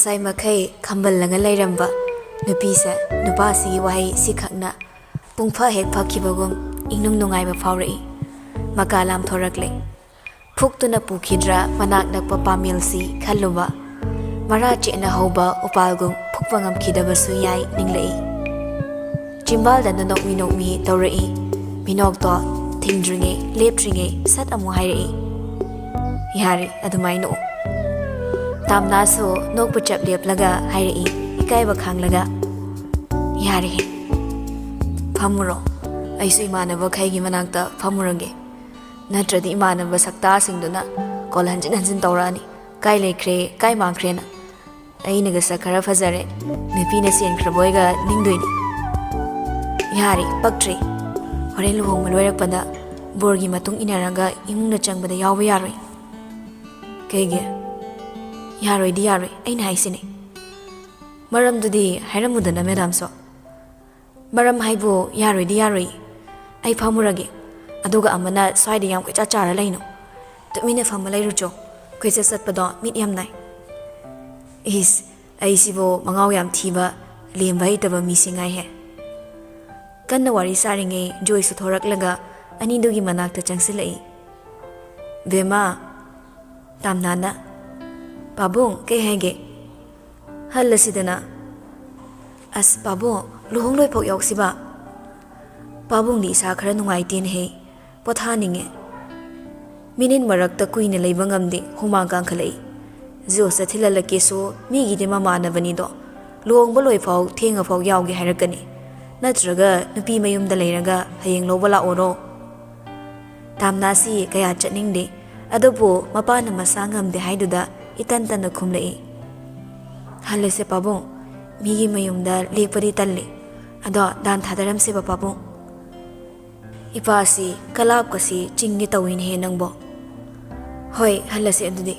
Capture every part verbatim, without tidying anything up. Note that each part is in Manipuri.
ꯉꯁꯥꯏ ꯃꯈꯩ ꯈꯝꯕꯜꯂꯒ ꯂꯩꯔꯝꯕ ꯅꯨꯄꯤꯁꯦ, ꯅꯨꯄꯥꯁꯤꯒꯤ ꯋꯥꯍꯩ ꯁꯤꯈꯛꯅ ꯄꯨꯡꯐ ꯍꯦꯛ ꯐꯈꯤꯕꯒꯨꯝ ꯏꯪꯅꯨꯡ ꯅꯨꯡꯉꯥꯏꯕ ꯐꯥꯎꯔꯛꯏ꯫ ꯃꯀꯥ ꯂꯥꯝꯊꯣꯔꯛꯂꯦ꯫ ꯐꯨꯛꯇꯨꯅ ꯄꯨꯈꯤꯗ꯭ꯔꯥ ꯃꯅꯥꯛ ꯅꯛꯄ ꯄꯥꯃꯦꯜꯁꯤ ꯈꯜꯂꯨꯕ꯫ ꯃꯔꯥ ꯆꯦꯠꯅ ꯍꯧꯕ ꯎꯄꯥꯜꯒꯨꯝ ꯐꯨꯛꯄ ꯉꯝꯈꯤꯗꯕꯁꯨ ꯌꯥꯏ ꯅꯤꯡꯂꯛꯏ꯫ ꯆꯤꯝꯕꯥꯜꯗ ꯅꯣꯛꯃꯤ ꯅꯣꯛꯃꯤ ꯇꯧꯔꯛꯏ꯫ ꯃꯤꯅꯣꯛꯇꯣ ꯊꯤꯡꯗ꯭ꯔꯤꯉꯩ ꯂꯦꯞꯇ꯭ꯔꯤꯉꯩ ꯁꯠ ꯑꯃꯨꯛ ꯍꯥꯏꯔꯛꯏ꯫ "ꯌꯥꯔꯦ, ꯑꯗꯨꯃꯥꯏꯅ ꯅꯣꯛꯎ꯫" ꯇꯥꯝꯅꯥꯁꯨ ꯅꯣꯛꯄ ꯆꯞ ꯂꯦꯞꯂꯒ ꯍꯥꯏꯔꯛꯏ, ꯏꯀꯥꯏꯕ ꯈꯥꯡꯂꯒ꯫ "ꯌꯥꯔꯦꯍꯦ, ꯐꯝꯃꯨꯔꯣ꯫ ꯑꯩꯁꯨ ꯏꯃꯥꯟꯅꯕꯈꯩꯒꯤ ꯃꯅꯥꯛꯇ ꯐꯝꯃꯨꯔꯒꯦ꯫ ꯅꯠꯇ꯭ꯔꯗꯤ ꯏꯃꯥꯟꯅꯕ ꯁꯛꯇꯥꯁꯤꯡꯗꯨꯅ ꯀꯣꯜ ꯍꯟꯖꯤꯟ ꯍꯟꯖꯤꯟ ꯇꯧꯔꯛꯑꯅꯤ꯫ ꯀꯥꯏ ꯂꯩꯈ꯭ꯔꯦ? ꯀꯥꯏ ꯃꯥꯡꯈ꯭ꯔꯦꯅ?" ꯑꯩꯅꯒ ꯁꯛ ꯈꯔ ꯐꯖꯔꯦ, ꯅꯨꯄꯤꯅ ꯆꯦꯟꯈ꯭ꯔꯕꯣꯏꯒ ꯅꯤꯡꯗꯣꯏꯅꯤ꯫ "ꯌꯥꯔꯦ, ꯄꯛꯇ꯭ꯔꯦ꯫ ꯍꯣꯔꯦꯟ ꯂꯨꯍꯣꯡꯕ ꯂꯣꯏꯔꯛꯄꯗ ꯕꯣꯔꯒꯤ ꯃꯇꯨꯡ ꯏꯟꯅꯔꯒ ꯏꯃꯨꯡꯗ ꯆꯪꯕꯗ ꯌꯥꯎꯕ ꯌꯥꯔꯣꯏ꯫" "ꯀꯩꯒꯤ?" "ꯌꯥꯔꯣꯏꯗꯤ ꯌꯥꯔꯣꯏ, ꯑꯩꯅ ꯍꯥꯏꯁꯤꯅꯦ꯫" "ꯃꯔꯝꯗꯨꯗꯤ ꯍꯥꯏꯔꯝꯃꯨꯗꯅ, ꯃꯦꯗꯥꯝꯁꯨ꯫" "ꯃꯔꯝ ꯍꯥꯏꯕꯨ ꯌꯥꯔꯣꯏꯗꯤ ꯌꯥꯔꯣꯏ꯫ ꯑꯩ ꯐꯝꯃꯨꯔꯒꯦ꯫ ꯑꯗꯨꯒ ꯑꯃꯅ ꯁ꯭ꯋꯥꯏꯗ ꯌꯥꯝ ꯀꯣꯏꯆꯠ ꯆꯥꯔ ꯂꯩꯅꯨ꯫ ꯇꯨꯃꯤꯟꯅ ꯐꯝꯃ ꯂꯩꯔꯨꯆꯣ꯫ ꯀꯣꯏꯆꯠ ꯆꯠꯄꯗꯣ ꯃꯤꯠ ꯌꯥꯝ ꯅꯥꯏ꯫" ꯏꯁ, ꯑꯩꯁꯤꯕꯨ ꯃꯉꯥꯎ ꯌꯥꯝ ꯊꯤꯕ, ꯂꯦꯝꯕ ꯍꯩꯇꯕ ꯃꯤꯁꯤ ꯉꯥꯏꯍꯦ꯫ ꯀꯟꯅ ꯋꯥꯔꯤ ꯁꯥꯔꯤꯉꯩ ꯖꯣꯏꯁꯨ ꯊꯣꯔꯛꯂꯒ ꯑꯅꯤꯗꯨꯒꯤ ꯃꯅꯥꯛꯇ ꯆꯪꯁꯤꯜꯂꯛꯏ꯫ "ꯕꯦꯝꯃ꯫" ꯇꯥꯝꯅꯥꯅ꯫ "ꯄꯥꯕꯨꯡ, ꯀꯩ ꯍꯥꯏꯒꯦ?" "ꯍꯜꯂꯁꯤꯗꯅ꯫" "ꯑꯁ ꯄꯥꯕꯨꯡ, ꯂꯨꯍꯣꯡ ꯂꯣꯏꯐꯥꯎ ꯌꯥꯎꯁꯤꯕ?" "ꯄꯥꯕꯨꯡꯗꯤ ꯏꯁꯥ ꯈꯔ ꯅꯨꯡꯉꯥꯏꯇꯦꯅꯦꯍꯦ, ꯄꯣꯊꯥꯅꯤꯡꯉꯦ꯫ ꯃꯤꯅꯤꯠ ꯃꯔꯛꯇ ꯀꯨꯏꯅ ꯂꯩꯕ ꯉꯝꯗꯦ, ꯍꯨꯃꯥꯡ ꯀꯥꯡꯈꯠꯂꯛꯏ꯫ ꯖꯣꯁꯇ ꯊꯤꯜꯍꯜꯂꯛꯀꯦꯁꯨ ꯃꯤꯒꯤꯗꯤ ꯃꯃꯥꯟꯅꯕꯅꯤꯗꯣ, ꯂꯨꯍꯣꯡꯕ ꯂꯣꯏꯐꯥꯎ ꯊꯦꯡꯉꯐꯥꯎ ꯌꯥꯎꯒꯦ ꯍꯥꯏꯔꯛꯀꯅꯤ꯫ ꯅꯠꯇ꯭ꯔꯒ ꯅꯨꯄꯤ ꯃꯌꯨꯝꯗ ꯂꯩꯔꯒ ꯍꯌꯦꯡ ꯂꯧꯕ ꯂꯥꯛꯑꯣꯔꯣ?" ꯇꯥꯝꯅꯥꯁꯤ ꯀꯌꯥ ꯆꯠꯅꯤꯡꯗꯦ, ꯑꯗꯨꯕꯨ ꯃꯄꯥꯅ ꯃꯁꯥ ꯉꯝꯗꯦ ꯍꯥꯏꯗꯨꯗ ꯏꯇꯟ ꯇꯟꯅ ꯈꯨꯝꯂꯛꯏ꯫ "ꯍꯜꯂꯁꯦ ꯄꯥꯕꯨꯡ, ꯃꯤꯒꯤ ꯃꯌꯨꯝꯗ ꯂꯦꯛꯄꯗꯤ ꯇꯜꯂꯤ꯫ ꯑꯗꯣ ꯗꯥꯟ ꯊꯥꯗꯔꯝꯁꯦꯕ ꯄꯥꯕꯨꯡ꯫" "ꯏꯄꯥꯁꯤ ꯀꯂꯥꯞꯀꯁꯤ ꯆꯤꯡꯒꯦ ꯇꯧꯏꯅꯦꯍꯦ ꯅꯪꯕꯣ꯫" "ꯍꯣꯏ, ꯍꯜꯂꯁꯦ ꯑꯗꯨꯗꯤ꯫"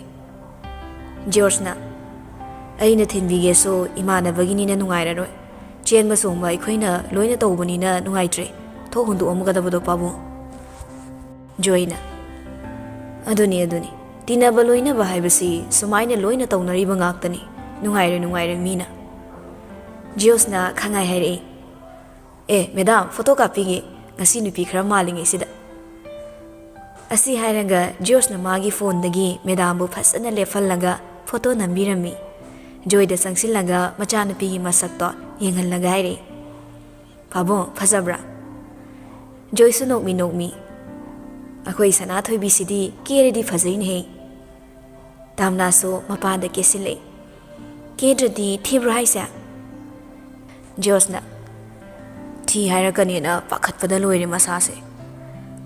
ꯖꯣꯔꯖꯅ꯫ "ꯑꯩꯅ ꯊꯤꯟꯕꯤꯒꯦꯁꯨ ꯏꯃꯥꯟꯅꯕꯒꯤꯅꯤꯅ ꯅꯨꯡꯉꯥꯏꯔꯔꯣꯏ꯫ ꯆꯦꯟꯕ ꯆꯣꯡꯕ ꯑꯩꯈꯣꯏꯅ ꯂꯣꯏꯅ ꯇꯧꯕꯅꯤꯅ ꯅꯨꯡꯉꯥꯏꯇ꯭ꯔꯦ꯫ ꯊꯣꯛ ꯍꯨꯟꯗꯣꯛꯑꯝꯒꯗꯕꯗꯣ ꯄꯥꯕꯨꯡ꯫" ꯖꯣꯏꯅ꯫ "ꯑꯗꯨꯅꯤ, ꯑꯗꯨꯅꯤ꯫ ꯇꯤꯟꯅꯕ ꯂꯣꯏꯅꯕ ꯍꯥꯏꯕꯁꯤ ꯁꯨꯃꯥꯏꯅ ꯂꯣꯏꯅ ꯇꯧꯅꯔꯤꯕ ꯉꯥꯛꯇꯅꯤ꯫ ꯅꯨꯡꯉꯥꯏꯔꯣꯏ, ꯅꯨꯡꯉꯥꯏꯔꯣꯏ ꯃꯤꯅ꯫ ꯖꯤꯌꯣꯁꯅ ꯈꯪꯍꯥꯏ ꯍꯥꯏꯔꯛꯏ꯫ "ꯑꯦ ꯃꯦꯗꯥꯝ, ꯐꯣꯇꯣ ꯀꯥꯞꯄꯤꯒꯦ, ꯉꯁꯤ ꯅꯨꯄꯤ ꯈꯔ ꯃꯥꯜꯂꯤꯉꯩꯁꯤꯗ"꯫ ꯑꯁꯤ ꯍꯥꯏꯔꯒ ꯖꯤꯌꯣꯁꯅ ꯃꯥꯒꯤ ꯐꯣꯟꯗꯒꯤ ꯃꯦꯗꯥꯝꯕꯨ ꯐꯖꯅ ꯂꯦꯞꯍꯜꯂꯒ ꯐꯣꯇꯣ ꯅꯝꯕꯤꯔꯝꯃꯤ꯫ ꯖꯣꯏꯗ ꯆꯪꯁꯤꯜꯂꯒ ꯃꯆꯥꯅꯨꯄꯤꯒꯤ ꯃꯁꯛꯇꯣ ꯌꯦꯡꯍꯜꯂꯒ ꯍꯥꯏꯔꯛꯏ, "ꯄꯥꯕꯨꯡ, ꯐꯖꯕ꯭ꯔꯥ?" ꯖꯣꯏꯁꯨ ꯅꯣꯛꯃꯤ ꯅꯣꯛꯃꯤ, "ꯑꯩꯈꯣꯏ ꯁꯅꯥꯊꯣꯏꯕꯤꯁꯤꯗꯤ ꯀꯦꯔꯗꯤ ꯐꯖꯩꯅꯦꯍꯦ"꯫ ꯇꯥꯝꯅꯥꯁꯨ ꯃꯄꯥꯟꯗ ꯀꯦꯁꯤꯜꯂꯛꯏ꯫ "ꯀꯦꯗ꯭ꯔꯗꯤ ꯊꯤꯕ꯭ꯔꯣ ꯍꯥꯏꯁꯦ?" ꯖꯣꯁꯅ, "ꯊꯤ ꯍꯥꯏꯔꯛꯀꯅꯦꯅ ꯄꯥꯈꯠꯄꯗ ꯂꯣꯏꯔꯦ ꯃꯁꯥꯁꯦ꯫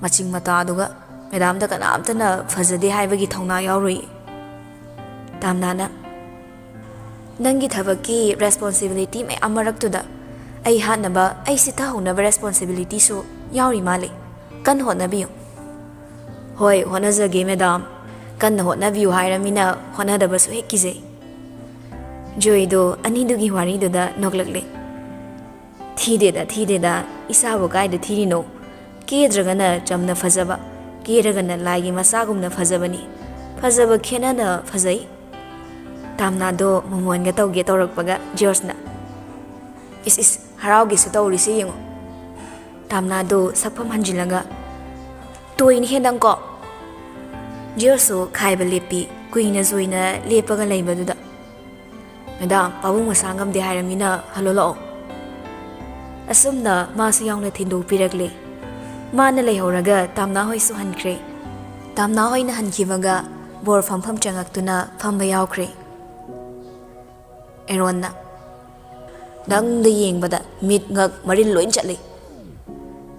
ꯃꯆꯤꯡ ꯃꯇꯥꯗꯨꯒ ꯃꯦꯗꯥꯝꯗ ꯀꯅꯥꯝꯇꯅ ꯐꯖꯗꯦ ꯍꯥꯏꯕꯒꯤ ꯊꯧꯅꯥ ꯌꯥꯎꯔꯣꯏꯌꯦ"꯫ ꯇꯥꯝꯅꯥꯅ, "ꯅꯪꯒꯤ ꯊꯕꯛꯀꯤ ꯔꯦꯁꯄꯣꯟꯁꯤꯕꯤꯂꯤꯇꯤ ꯃꯌꯥꯝ ꯃꯔꯛꯇꯨꯗ ꯑꯩ ꯍꯥꯠꯅꯕ, ꯑꯩ ꯁꯤꯊꯍꯧꯅꯕ ꯔꯦꯁꯄꯣꯟꯁꯤꯕꯤꯂꯤꯇꯤꯁꯨ ꯌꯥꯎꯔꯤ ꯃꯥꯜꯂꯦ꯫ ꯀꯟꯅ ꯍꯣꯠꯅꯕꯤꯌꯨ"꯫ "ꯍꯣꯏ, ꯍꯣꯠꯅꯖꯒꯦ ꯃꯦꯗꯥꯝ꯫ ꯀꯟꯅ ꯍꯣꯠꯅꯕꯤꯌꯨ ꯍꯥꯏꯔꯃꯤꯅ ꯍꯣꯠꯅꯗꯕꯁꯨ ꯍꯦꯛ ꯀꯤꯖꯩ"꯫ ꯖꯣꯏꯗꯣ ꯑꯅꯤꯗꯨꯒꯤ ꯋꯥꯔꯤꯗꯨꯗ ꯅꯣꯛꯂꯛꯂꯦ꯫ "ꯊꯤꯗꯦꯗ, ꯊꯤꯗꯦꯗ, ꯏꯁꯥꯕꯨ ꯀꯥꯏꯗ ꯊꯤꯔꯤꯅꯣ? ꯀꯦꯗ꯭ꯔꯒꯅ ꯆꯝꯅ ꯐꯖꯕ, ꯀꯦꯔꯒꯅ ꯂꯥꯏꯒꯤ ꯃꯆꯥꯒꯨꯝꯅ ꯐꯖꯕꯅꯤ꯫ ꯐꯖꯕ ꯈꯦꯠꯅꯅ ꯐꯖꯩ"꯫ ꯇꯥꯝꯅꯥꯗꯣ ꯃꯃꯣꯟꯒ ꯇꯧꯒꯦ ꯇꯧꯔꯛꯄꯒ ꯖꯣꯔꯖꯅ, "ꯏꯁ ꯏꯁ, ꯍꯔꯥꯎꯒꯦꯁꯨ ꯇꯧꯔꯤꯁꯦ ꯌꯦꯡꯉꯣ"꯫ ꯇꯥꯝꯅꯥꯗꯣ ꯁꯛꯐꯝ ꯍꯟꯖꯤꯜꯂꯒ, "ꯇꯣꯏꯅ ꯍꯦꯟꯗꯪꯀꯣ"꯫ ꯖꯣꯔꯖꯁꯨ ꯈꯥꯏꯕ ꯂꯦꯞꯄꯤ꯫ ꯀꯨꯏꯅ ꯖꯣꯏꯅ ꯂꯦꯞꯄꯒ ꯂꯩꯕꯗꯨꯗ, "ꯃꯦꯗꯥꯝ, ꯄꯥꯕꯨꯡ ꯃꯁꯥ ꯉꯝꯗꯦ ꯍꯥꯏꯔꯃꯤꯅ ꯍꯜꯂꯣ ꯂꯥꯛꯑꯣ"꯫ ꯑꯁꯨꯝꯅ ꯃꯥꯁꯨ ꯌꯥꯎꯅ ꯊꯤꯟꯗꯣꯛꯄꯤꯔꯛꯂꯦ꯫ ꯃꯥꯅ ꯂꯩꯍꯧꯔꯒ ꯇꯥꯝꯅꯥ ꯍꯣꯏꯁꯨ ꯍꯟꯈ꯭ꯔꯦ꯫ ꯇꯥꯝꯅꯥ ꯍꯣꯏꯅ ꯍꯟꯈꯤꯕꯒ ꯕꯣꯔ ꯐꯝꯐꯝ ꯆꯪꯉꯛꯇꯨꯅ ꯐꯝꯕ ꯌꯥꯎꯈ꯭ꯔꯦ꯫ ꯑꯦꯔꯣꯟꯅ, "ꯅꯪꯗ ꯌꯦꯡꯕꯗ ꯃꯤꯠ ꯉꯛ ꯃꯔꯤꯜ ꯂꯣꯏ ꯆꯠꯂꯤ"꯫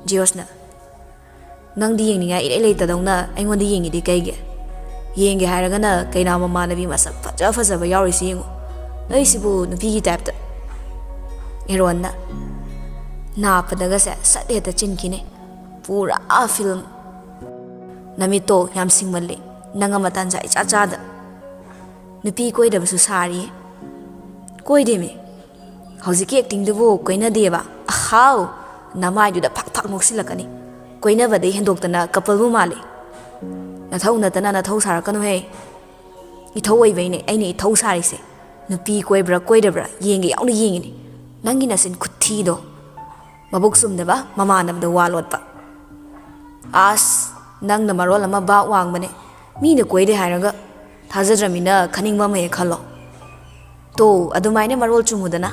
ꯖꯤꯌꯣꯁꯅ, "ꯅꯪꯗꯤ ꯌꯦꯡꯅꯤꯡꯉꯥꯏ ꯏꯔꯩ ꯂꯩꯇꯗꯧꯅ ꯑꯩꯉꯣꯟꯗ ꯌꯦꯡꯉꯤꯗꯤ ꯀꯩꯒꯤ? ꯌꯦꯡꯒꯦ ꯍꯥꯏꯔꯒꯅ ꯀꯩꯅꯥ ꯃꯃꯥꯟꯅꯕꯤ ꯃꯁꯛ ꯐꯖ ꯐꯖꯕ ꯌꯥꯎꯔꯤꯁꯤ ꯌꯦꯡꯉꯨ꯫ ꯅꯣꯏꯁꯤꯕꯨ ꯅꯨꯄꯤꯒꯤ ꯇꯥꯏꯞꯇ"꯫ ꯑꯦꯔꯣꯟꯅ, "ꯅꯥꯞꯄꯗꯒꯁꯦ ꯁꯠ ꯍꯦꯛꯇ ꯆꯤꯟꯈꯤꯅꯦ꯫ ꯄꯨꯔꯥ ꯐꯤꯂꯝ꯫ ꯅꯃꯤꯠꯇꯣ ꯌꯥꯝ ꯁꯤꯡꯃꯜꯂꯤ꯫ ꯅꯪ ꯑꯃ ꯇꯥꯟꯖꯥ ꯏꯆꯥ ꯆꯥꯗ꯫ ꯅꯨꯄꯤ ꯀꯣꯏꯗꯕꯁꯨ ꯁꯥꯔꯤꯌꯦ"꯫ "ꯀꯣꯏꯗꯦꯃꯤ꯫ ꯍꯧꯖꯤꯛꯀꯤ ꯑꯦꯛꯇꯤꯡꯗꯨꯕꯨ ꯀꯣꯏꯅꯗꯦꯕ"꯫ "ꯑꯍꯥꯎ! ꯅꯃꯥꯏꯗꯨꯗ ꯐꯥꯛ ꯐꯥꯛ ꯅꯣꯛꯁꯤꯜꯂꯛꯀꯅꯤ꯫ ꯀꯣꯏꯅꯕꯗꯩ ꯍꯦꯟꯗꯣꯛꯇꯅ ꯀꯄꯜꯕꯨ ꯃꯥꯜꯂꯤ꯫ ꯅꯊꯧ ꯅꯠꯇꯅ ꯅꯊꯧ ꯁꯥꯔꯛꯀꯅꯨꯍꯦ꯫ ꯏꯊꯧ ꯑꯣꯏꯕꯩꯅꯦ ꯑꯩꯅ ꯏꯊꯧ ꯁꯥꯔꯤꯁꯦ꯫ ꯅꯨꯄꯤ ꯀꯣꯏꯕ꯭ꯔꯥ ꯀꯣꯏꯗꯕ꯭ꯔꯥ ꯌꯦꯡꯒꯦ ꯌꯥꯎꯅ ꯌꯦꯡꯉꯤꯅꯦ꯫ ꯅꯪꯒꯤ ꯅꯆꯤꯟ ꯈꯨꯊꯤꯗꯣ꯫ ꯃꯕꯨꯛ ꯆꯨꯝꯗꯕ, ꯃꯃꯥꯟꯅꯕꯗ ꯋꯥ ꯂꯣꯠꯄ꯫ ꯑꯁ, ꯅꯪꯅ ꯃꯔꯣꯜ ꯑꯃ ꯕꯥꯛ ꯋꯥꯡꯕꯅꯦ꯫ ꯃꯤꯅ ꯀꯣꯏꯗꯦ ꯍꯥꯏꯔꯒ ꯊꯥꯖꯗ꯭ꯔꯃꯤꯅ ꯈꯟꯅꯤꯡꯕ ꯑꯃ ꯍꯦꯛ ꯈꯜꯂꯣ꯫ ꯇꯣ, ꯑꯗꯨꯃꯥꯏꯅ ꯃꯔꯣꯜ ꯆꯨꯝꯃꯨꯗꯅ꯫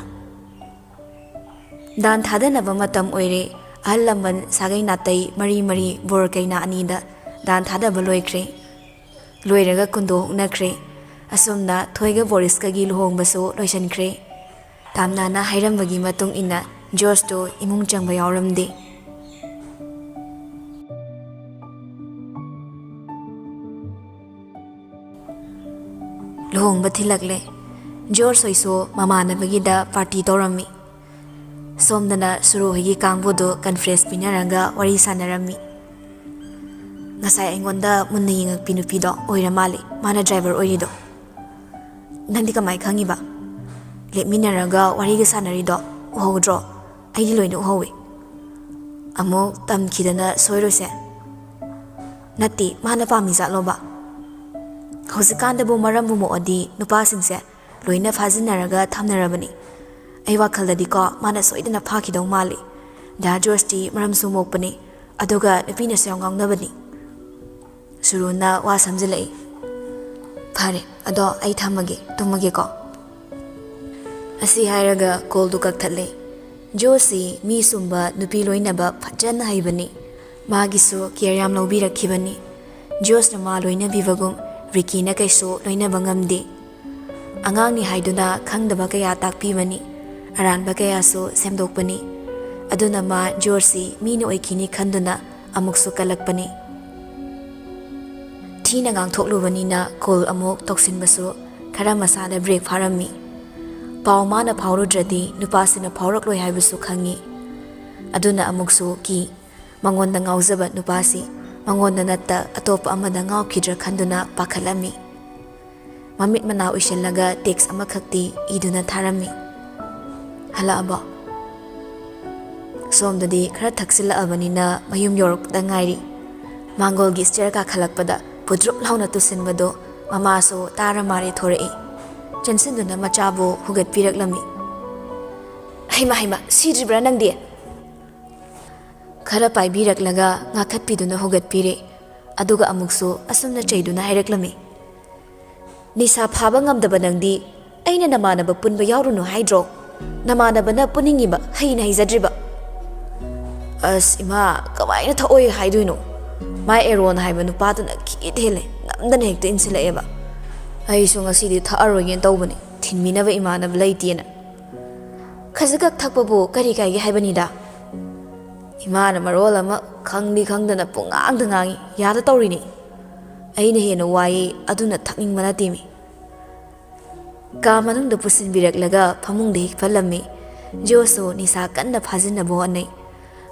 ꯗꯥꯟ ꯊꯥꯗꯅꯕ ꯃꯇꯝ ꯑꯣꯏꯔꯦ꯫ ꯑꯍꯜ ꯂꯃꯟ ꯁꯥꯒꯩ ꯅꯥꯇꯩ ꯃꯔꯤ ꯃꯔꯤ ꯕꯣꯔ ꯀꯩꯅꯥ ꯑꯅꯤꯗ ꯗꯥꯟ ꯊꯥꯗꯕ ꯂꯣꯏꯈ꯭ꯔꯦ꯫ ꯂꯣꯏꯔꯒ ꯀꯨꯟꯗꯣ ꯍꯨꯛꯅꯈ꯭ꯔꯦ꯫ ꯑꯁꯣꯝꯅ ꯊꯣꯏꯒ ꯕꯣꯔꯤꯁꯀꯒꯤ ꯂꯨꯍꯣꯡꯕꯁꯨ ꯂꯣꯏꯁꯤꯟꯈ꯭ꯔꯦ꯫ ꯇꯥꯝꯅꯥꯅ ꯍꯥꯏꯔꯝꯕꯒꯤ ꯃꯇꯨꯡ ꯏꯟꯅ ꯖꯣꯔꯖꯇꯣ ꯏꯃꯨꯡ ꯆꯪꯕ ꯌꯥꯎꯔꯝꯗꯦ꯫ ꯂꯨꯍꯣꯡꯕ ꯊꯤꯜꯂꯛꯂꯦ꯫ ꯖꯣꯔꯖ ꯍꯣꯏꯁꯨ ꯃꯃꯥꯟꯅꯕꯒꯤꯗ ꯄꯥꯔꯇꯤ ꯇꯧꯔꯝꯃꯤ꯫ ꯁꯣꯝꯗꯅ ꯁꯨꯔꯨ ꯍꯣꯏꯒꯤ ꯀꯥꯡꯕꯨꯗꯣ ꯀꯟꯐ꯭ꯔꯦꯟꯁ ꯄꯤꯅꯔꯒ ꯋꯥꯔꯤ ꯁꯥꯟꯅꯔꯝꯃꯤ꯫ ꯉꯁꯥꯏ ꯑꯩꯉꯣꯟꯗ ꯃꯨꯟꯅ ꯌꯦꯡꯉꯛꯄꯤ ꯅꯨꯄꯤꯗꯣ ꯑꯣꯏꯔ ꯃꯥꯜꯂꯦ, ꯃꯥꯅ ꯗ꯭ꯔꯥꯏꯚꯔ ꯑꯣꯏꯔꯤꯗꯣ꯫ ꯅꯪꯗꯤ ꯀꯃꯥꯏ ꯈꯪꯉꯤꯕ? ꯂꯦꯞꯃꯤꯟꯅꯔꯒ ꯋꯥꯔꯤꯒ ꯁꯥꯟꯅꯔꯤꯗꯣ ꯎꯍꯧꯗ꯭ꯔꯣ? ꯑꯩꯗꯤ ꯂꯣꯏꯅ ꯎꯍꯧꯋꯤ꯫ ꯑꯃꯨꯛ ꯇꯝꯈꯤꯗꯅ ꯁꯣꯏꯔꯣꯏꯁꯦ꯫ ꯅꯠꯇꯦ, ꯃꯥꯅ ꯄꯥꯝꯃꯤ ꯖꯥꯠꯂꯣꯕ? ꯍꯧꯖꯤꯛꯀꯥꯟꯗꯕꯨ ꯃꯔꯝꯕꯨ ꯃꯣꯛꯑꯗꯤ ꯅꯨꯄꯥꯁꯤꯡꯁꯦ ꯂꯣꯏꯅ ꯐꯥꯖꯤꯟꯅꯔꯒ ꯊꯝꯅꯔꯕꯅꯤ꯫ ꯑꯩ ꯋꯥꯈꯜꯗꯗꯤꯀꯣ, ꯃꯥꯅ ꯁꯣꯏꯗꯅ ꯐꯥꯈꯤꯗꯧ ꯃꯥꯜꯂꯤ꯫ ꯗꯥ ꯖꯣꯔꯖꯇꯤ ꯃꯔꯝꯁꯨ ꯃꯣꯛꯄꯅꯤ, ꯑꯗꯨꯒ ꯅꯨꯄꯤꯅꯁꯨ ꯌꯥꯝ ꯉꯥꯎꯅꯕꯅꯤ꯫ ꯁꯨꯔꯨꯅ ꯋꯥ ꯁꯝꯖꯤꯜꯂꯛꯏ꯫ ꯐꯔꯦ, ꯑꯗꯣ ꯑꯩ ꯊꯝꯃꯒꯦ, ꯇꯨꯝꯃꯒꯦꯀꯣ꯫ ꯑꯁꯤ ꯍꯥꯏꯔꯒ ꯀꯣꯜꯗꯨ ꯀꯛꯊꯠꯂꯦ꯫ ꯖꯣꯔꯖꯁꯤ ꯃꯤ ꯁꯨꯝꯕ ꯅꯨꯄꯤ ꯂꯣꯏꯅꯕ ꯐꯖꯅ ꯍꯩꯕꯅꯤ꯫ ꯃꯥꯒꯤꯁꯨ ꯀꯤꯌꯔ ꯌꯥꯝ ꯂꯧꯕꯤꯔꯛꯈꯤꯕꯅꯤ꯫ ꯖꯣꯔꯖꯅ ꯃꯥ ꯂꯣꯏꯅꯕꯤꯕꯒꯨꯝ ꯔꯤꯀꯤꯅ ꯀꯩꯁꯨ ꯂꯣꯏꯅꯕ ꯉꯝꯗꯦ꯫ ꯑꯉꯥꯡꯅꯤ ꯍꯥꯏꯗꯨꯅ ꯈꯪꯗꯕ ꯀꯌꯥ ꯇꯥꯛꯄꯤꯕꯅꯤ, ꯑꯔꯥꯟꯕ ꯀꯌꯥꯁꯨ ꯁꯦꯝꯗꯣꯛꯄꯅꯤ꯫ ꯑꯗꯨꯅ ꯃꯥ ꯖꯣꯔꯖꯁꯤ ꯃꯤꯅ ꯑꯣꯏꯈꯤꯅꯤ ꯈꯟꯗꯨꯅ ꯑꯃꯨꯛꯁꯨ ꯀꯜꯂꯛꯄꯅꯤ꯫ ꯊꯤꯅ ꯉꯥꯡꯊꯣꯛꯂꯨꯕꯅꯤꯅ ꯀꯣꯜ ꯑꯃꯨꯛ ꯇꯧꯁꯤꯟꯕꯁꯨ ꯈꯔ ꯃꯁꯥꯗ ꯕ꯭ꯔꯦꯛ ꯐꯥꯔꯝꯃꯤ꯫ ꯄꯥꯎ ꯃꯥꯅ ꯐꯥꯎꯔꯨꯗ꯭ꯔꯗꯤ ꯅꯨꯄꯥꯁꯤꯅ ꯐꯥꯎꯔꯛꯂꯣꯏ ꯍꯥꯏꯕꯁꯨ ꯈꯪꯉꯤ꯫ ꯑꯗꯨꯅ ꯑꯃꯨꯛꯁꯨ ꯀꯤ꯫ ꯃꯉꯣꯟꯗ ꯉꯥꯎꯖꯕ ꯅꯨꯄꯥꯁꯤ ꯃꯉꯣꯟꯗ ꯅꯠꯇ ꯑꯇꯣꯞꯄ ꯑꯃꯗ ꯉꯥꯎꯈꯤꯗ꯭ꯔꯥ ꯈꯟꯗꯨꯅ ꯄꯥꯈꯠꯂꯝꯃꯤ꯫ ꯃꯃꯤꯠ ꯃꯅꯥ ꯎꯏꯁꯤꯜꯂꯒ ꯇꯦꯛꯁ ꯑꯃꯈꯛꯇꯤ ꯏꯗꯨꯅ ꯊꯥꯔꯝꯃꯤ꯫ "ꯍꯜꯂꯛꯑꯕꯣ?" ꯁꯣꯝꯗꯗꯤ ꯈꯔ ꯊꯛꯆꯤꯜꯂꯛꯑꯕꯅꯤꯅ ꯃꯌꯨꯝ ꯌꯧꯔꯛꯄꯗ ꯉꯥꯏꯔꯤ꯫ ꯃꯥꯡꯒꯣꯜꯒꯤ ꯁ꯭ꯇꯦꯌꯔ ꯀꯥꯈꯠꯂꯛꯄꯗ ꯄꯨꯗ꯭ꯔꯨꯞ ꯂꯥꯎꯅ ꯇꯨꯁꯤꯟꯕꯗꯨ ꯃꯃꯥꯁꯨ ꯇꯥꯔ ꯃꯥꯔꯦ ꯊꯣꯔꯛꯏ꯫ ꯆꯦꯟꯁꯤꯟꯗꯨꯅ ꯃꯆꯥꯕꯨ ꯍꯨꯒꯠꯄꯤꯔꯛꯂꯝꯃꯤ꯫ "ꯍꯩꯃ, ꯍꯩꯃ, ꯁꯤꯗ꯭ꯔꯤꯕ꯭ꯔꯥ ꯅꯪꯗꯤ?" ꯈꯔ ꯄꯥꯏꯕꯤꯔꯛꯂꯒ ꯉꯥꯛꯊꯠꯄꯤꯗꯨꯅ ꯍꯨꯒꯠꯄꯤꯔꯦ꯫ ꯑꯗꯨꯒ ꯑꯃꯨꯛꯁꯨ ꯑꯁꯨꯝꯅ ꯆꯩꯗꯨꯅ ꯍꯥꯏꯔꯛꯂꯝꯃꯤ, "ꯅꯤꯁꯥ ꯐꯥꯕ ꯉꯝꯗꯕ ꯅꯪꯗꯤ ꯑꯩꯅ ꯅꯃꯥꯟꯅꯕ ꯄꯨꯟꯕ ꯌꯥꯎꯔꯨꯅꯨ ꯍꯥꯏꯗ꯭ꯔꯣ? ꯅꯃꯥꯟꯅꯕꯅ ꯄꯨꯅꯤꯡꯉꯤꯕ ꯍꯩꯅ ꯍꯩꯖꯗ꯭ꯔꯤꯕ꯫" "ꯑꯁ ꯏꯃꯥ, ꯀꯃꯥꯏꯅ ꯊꯛꯑꯣꯏ ꯍꯥꯏꯗꯣꯏꯅꯣ? ꯃꯥ ꯑꯦꯔꯣꯟ ꯍꯥꯏꯕ ꯅꯨꯄꯥꯗꯨꯅ ꯈꯤꯠ ꯍꯦꯜꯂꯦ, ꯅꯝꯗꯅ ꯍꯦꯛꯇ ꯏꯟꯁꯤꯜꯂꯛꯑꯦꯕ꯫ ꯑꯩꯁꯨ ꯉꯁꯤꯗꯤ ꯊꯛꯑꯔꯣꯏꯒꯦꯅ ꯇꯧꯕꯅꯤ, ꯊꯤꯟꯕꯤꯅꯕ ꯏꯃꯥꯟꯅꯕ ꯂꯩꯇꯦꯅ꯫ ꯈꯖꯤꯛꯈꯛ ꯊꯛꯄꯕꯨ ꯀꯔꯤ ꯀꯥꯏꯒꯦ ꯍꯥꯏꯕꯅꯤꯗ?" ꯏꯃꯥꯅ ꯃꯔꯣꯜ ꯑꯃ ꯈꯪꯗꯤ ꯈꯪꯗꯅ ꯄꯨꯡꯉꯥꯡꯗ ꯉꯥꯡꯉꯤ, ꯌꯥꯗ ꯇꯧꯔꯤꯅꯤ꯫ ꯑꯩꯅ ꯍꯦꯟꯅ ꯋꯥꯏꯌꯦ, ꯑꯗꯨꯅ ꯊꯛꯅꯤꯡꯕ ꯅꯠꯇꯦꯃꯤ꯫ ꯀꯥ ꯃꯅꯨꯡꯗ ꯄꯨꯁꯤꯟꯕꯤꯔꯛꯂꯒ ꯐꯃꯨꯡꯗ ꯍꯤꯞꯍꯜꯂꯝꯃꯤ꯫ ꯖꯤꯑꯣꯁꯨ ꯅꯤꯁꯥ ꯀꯟꯅ ꯐꯥꯖꯤꯟꯅꯕ ꯍꯣꯠꯅꯩ꯫